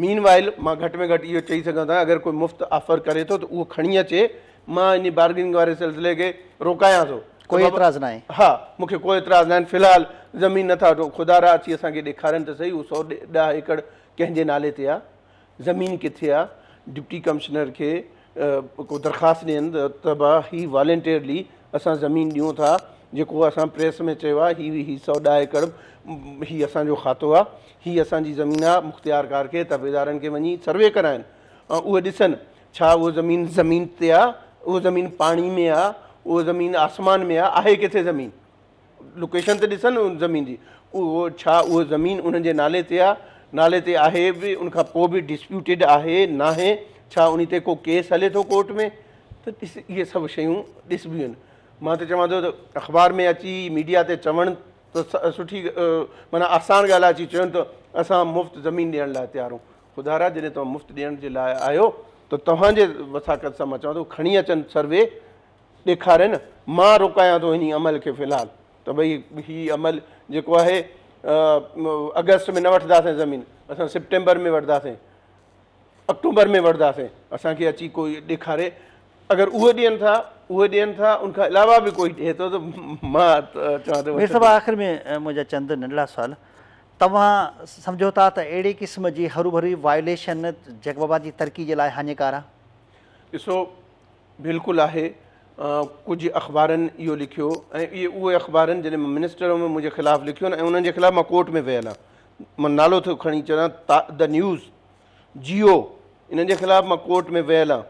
مين وائل مان گهٽ ۾ گهٽ اهو چئي سگهان ٿو اگر ڪوئي مفت آفر ڪري ٿو ته اهو کڻي اچي مان ان بارگننگ واري سلسلي کي روڪايان ٿو ڪوئي اعتراض ناهي ها مون کي ڪو اعتراض ناهي في الحال زمين نٿا وٺو خدا را اچي اسان کي ڏيکارين ته صحيح اهو 110 ايڪڙ ڪنهن جي نالي تي آهي زمين ڪٿي آ ڊپٽي ڪمشنر کي ڪو درخواست ڏين ته با هي والنٽيرلي اسان زمين ڏيون ٿا جيڪو اسان پريس ۾ چيو آ هي هي 110 ايڪڙ هي اسان جو کاتو آ هي اسان جي زمين آ مختيارڪار کي تپيدارن کي وڃي سروي ڪرائن ۽ اهي ڏسن ڇا اهو زمين زمين تي آ اهو زمين پاڻي ۾ آ اهو زمين آسمان ۾ آ آهي ڪٿي زمين لوڪيشن ته ڏسن ان زمين جي اهو ڇا اهو زمين انهن جي نالي تي آ نالي تي آهي به ان کان پوء به ڊسپيوٽيڊ آهي ناهي ڇا انهي تي ڪو ڪيس هلي ٿو ڪورٽ ۾ ته ڏس اهي سڀ شيون ڏسبيون آهن مان ته چوان ٿو ته اخبار ۾ اچي ميڊيا تي چوڻ ته سٺي معنيٰ آسان ڳالهه آهي اچي چون ته اسان مفت زمين ڏيڻ لاء تيار آهيون خدا را جڏهن توهان مفت ڏيڻ جي لاء آهيو ته توهان جي وثاقت سان مان چوان ٿو کڻي اچن سروي ڏيکارين، مان روڪايان ٿو انهي عمل کي في الحال ته ڀئي هي عمل جيڪو آهي اگسٽ ۾ نه وٺنداسين زمين اسان سيپٽمبر ۾ وٺنداسين آڪٽوبر ۾ وٺنداسين اسان کي اچي ڪوئي ڏيکاري اگر اهي ڏين ٿا اهي ڏين ٿا ان کان علاوه به ڪوئي ڏئي ٿو ته مان چوان ٿو مير صاحب آخر ۾ منهنجا چند ننڍڙا سوال توهان سمجهو ٿا ته اهڙي قسم جي هروڀري وائوليشن جيڪب آباد جي ترقي جي لاء هاڃيڪار آهي؟ ڏسو بلڪل آهي ڪجهه اخبارن اهو لکيو ۽ اهي اهي اخبارن جڏهن مان منسٽر هيم منهنجي خلاف لکيو ۽ انهن جي خلاف مان ڪورٽ ۾ ويل آهيان مان نالو ٿو کڻي چوان the news, Jio انهن جي خلاف مان ڪورٽ ۾ ويل آهيان،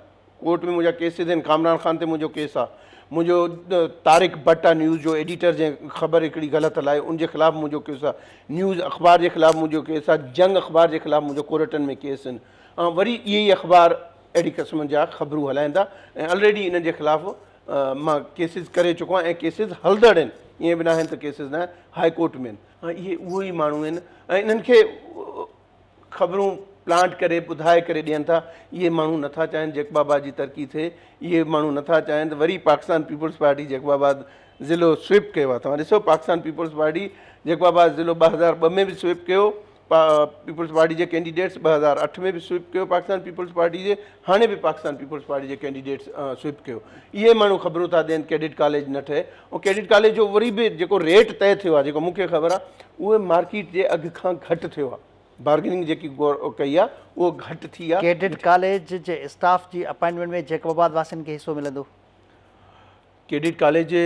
ڪورٽ ۾ منهنجا ڪيسز آهن، ڪامران خان تي منهنجو ڪيس آهي، منهنجو طارق بٽ آهي نيوز جو ايڊيٽر جنهن خبر هڪڙي غلط هلائي ان جي خلاف منهنجو ڪيس آهي، نيوز اخبار جي خلاف منهنجو ڪيس آهي، جنگ اخبار جي خلاف منهنجو ڪورٽن ۾ ڪيس آهن ۽ وري اهي ئي اخبار اهڙي قسم جا خبرون هلائين ٿا ۽ الريڊي انهن جي خلاف مان ڪيسز ڪري چڪو آهيان ۽ ڪيسز هلندڙ آهن ائين به ناهن ته ڪيسز نه هاء ڪورٽ ۾ آهن. اهي اهو ئي ماڻهو آهن ۽ انهن کي خبرون پلانٽ ڪري ٻڌائي ڪري ڏين ٿا. اهي ماڻهو نٿا چاهين جيڪب آباد جي ترقي ٿئي. اهي ماڻهو نٿا چاهين ته وري پاڪستان پيپلز پارٽي جيڪب آباد ضلعو سوئپ ڪيو آهي. توهان ڏسو پاڪستان پيپلز پارٽي جيڪب آباد ضلعو 2002 ۾ به سوئپ ڪيو، پيپلز پارٽي جي ڪينڊيڊيٽس 2008 ۾ به سوئپ ڪيو پاڪستان پيپلز پارٽي جي، هاڻي به پاڪستان پيپلز پارٽي جي ڪينڊيڊيٽس سوئپ ڪيو. اهي ماڻهو خبرون ٿا ڏين ڪيڊٽ ڪاليج نه ٺهي ۽ ڪيڊٽ ڪاليج جو وري به جيڪو ريٽ طئي ٿيو آهي جيڪو مون کي خبر آهي اهو مارڪيٽ جي اگهه کان گهٽ ٿيو آهي. بارگيننگ جيڪي ڪئي آهي اهو گهٽ ٿي آهي. ڪيڊٽ ڪاليج جي اسٽاف جي اپائنٽمينٽ ۾ جيڪب آباد واسين کي حصو ملندو. ڪيڊٽ ڪاليج جي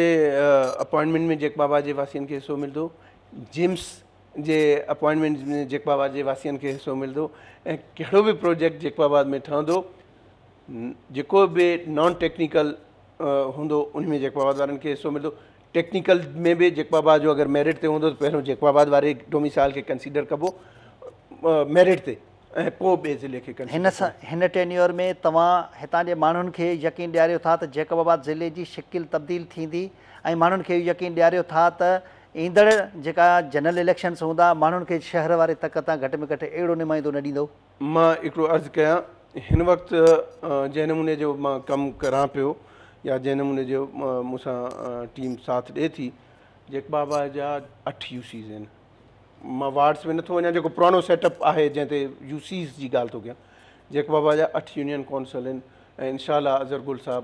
اپائنٽمينٽ ۾ جيڪب آباد جي واسين کي حصو ملندو. جمس جي اپائنٽمينٽ ۾ جيڪب آباد جي واسين کي حصو ملندو ۽ ڪهڙو به پروجيڪٽ جيڪب آباد ۾ ٺهندو جيڪو به نان ٽيڪنيڪل هوندو ان ۾ جيڪب آباد وارن کي حصو ملندو. ٽيڪنيڪل ۾ به جيڪب آباد جو اگر ميرٽ تي هوندو ته پهريون جيڪب آباد واري ڊوميسائل کي ڪنسيڊر ڪبو ميرٽ تي ۽ پوء ٻئي ضلعي کي ڪنسيڊر ڪبو. هن ٽينيور ۾ توهان هتان جي ماڻهن کي يقين ڏياريو ٿا ته جيڪب آباد ضلعي جي شڪل تبديل ٿيندي ۽ ماڻهن کي اهو يقين ڏياريو ٿا ته ايندڙ جيڪا جنرل اليڪشنس هوندا ماڻهن کي شهر واري تڪ تان گهٽ ۾ گهٽ اهڙو نمائندو نه ڏيندو. مان هڪڙو عرض ڪيان هن وقت جنهن نموني جو مان ڪم ڪران پيو يا جنهن نموني جو مون سان ٽيم ساٿ ڏي ٿي جيڪب آباد جا اٺ يو سيز آهن مان وارڊس ۾ نٿو وڃان جيڪو پراڻو سيٽ اپ آهي جنهن تي يو سيز جي ڳالهه ٿو ڪيان جيڪب آباد جا اٺ يونين ڪونسل آهن ۽ انشاء الله اظهر گل صاحب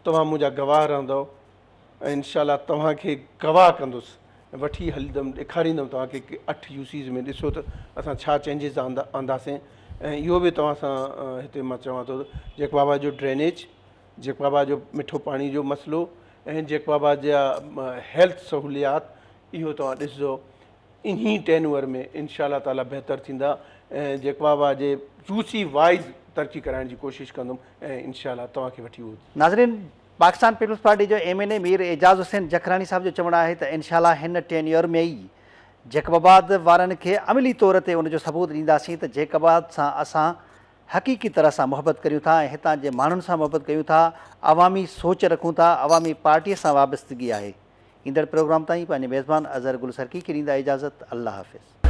توهان منهنجا گواهه رهندؤ ۽ انشاء الله توهان کي گواهه ڪندس ۽ وٺي هلندم ڏيکاريندم توهان کي ڪي اٺ يو سيز ۾ ڏسو ته اسان ڇا چينجز آنداسين ۽ اهو به توهان سان هتي مان چوان ٿو ته جيڪب آباد جو ڊرينيج، جيڪب آباد جو مٺو پاڻي جو مسئلو ۽ جيڪب آباد جا هيلٿ سهوليات اهو توهان ڏسجو انهي ٽينوئر ۾ انشاء الله تعالي بهتر ٿيندا ۽ جيڪب آباد جي يو سي وائيز ترقي ڪرائڻ جي ڪوشش ڪندم ۽ انشاء الله توهان کي وٺي اهو ناظرين پاڪستان پيپلز پارٽي جو M N A Mir Ejaz Hussain Jakhrani صاحب جو چوڻ آهي ته انشاء الله هن ٽينيور ۾ ئي جيڪب آباد وارن کي عملي طور تي ان جو ثبوت ڏينداسين ته جيڪب آباد سان اسان حقيقي طرح سان محبت ڪريون ٿا ۽ هتان جي ماڻهن سان محبت ڪيون ٿا عوامي سوچ رکون ٿا عوامي پارٽي سان وابستگي آهي ايندڙ پروگرام تائين پنهنجي ميزبان اظهر گل سرڪي کي ڏيندا اجازت الله حافظ.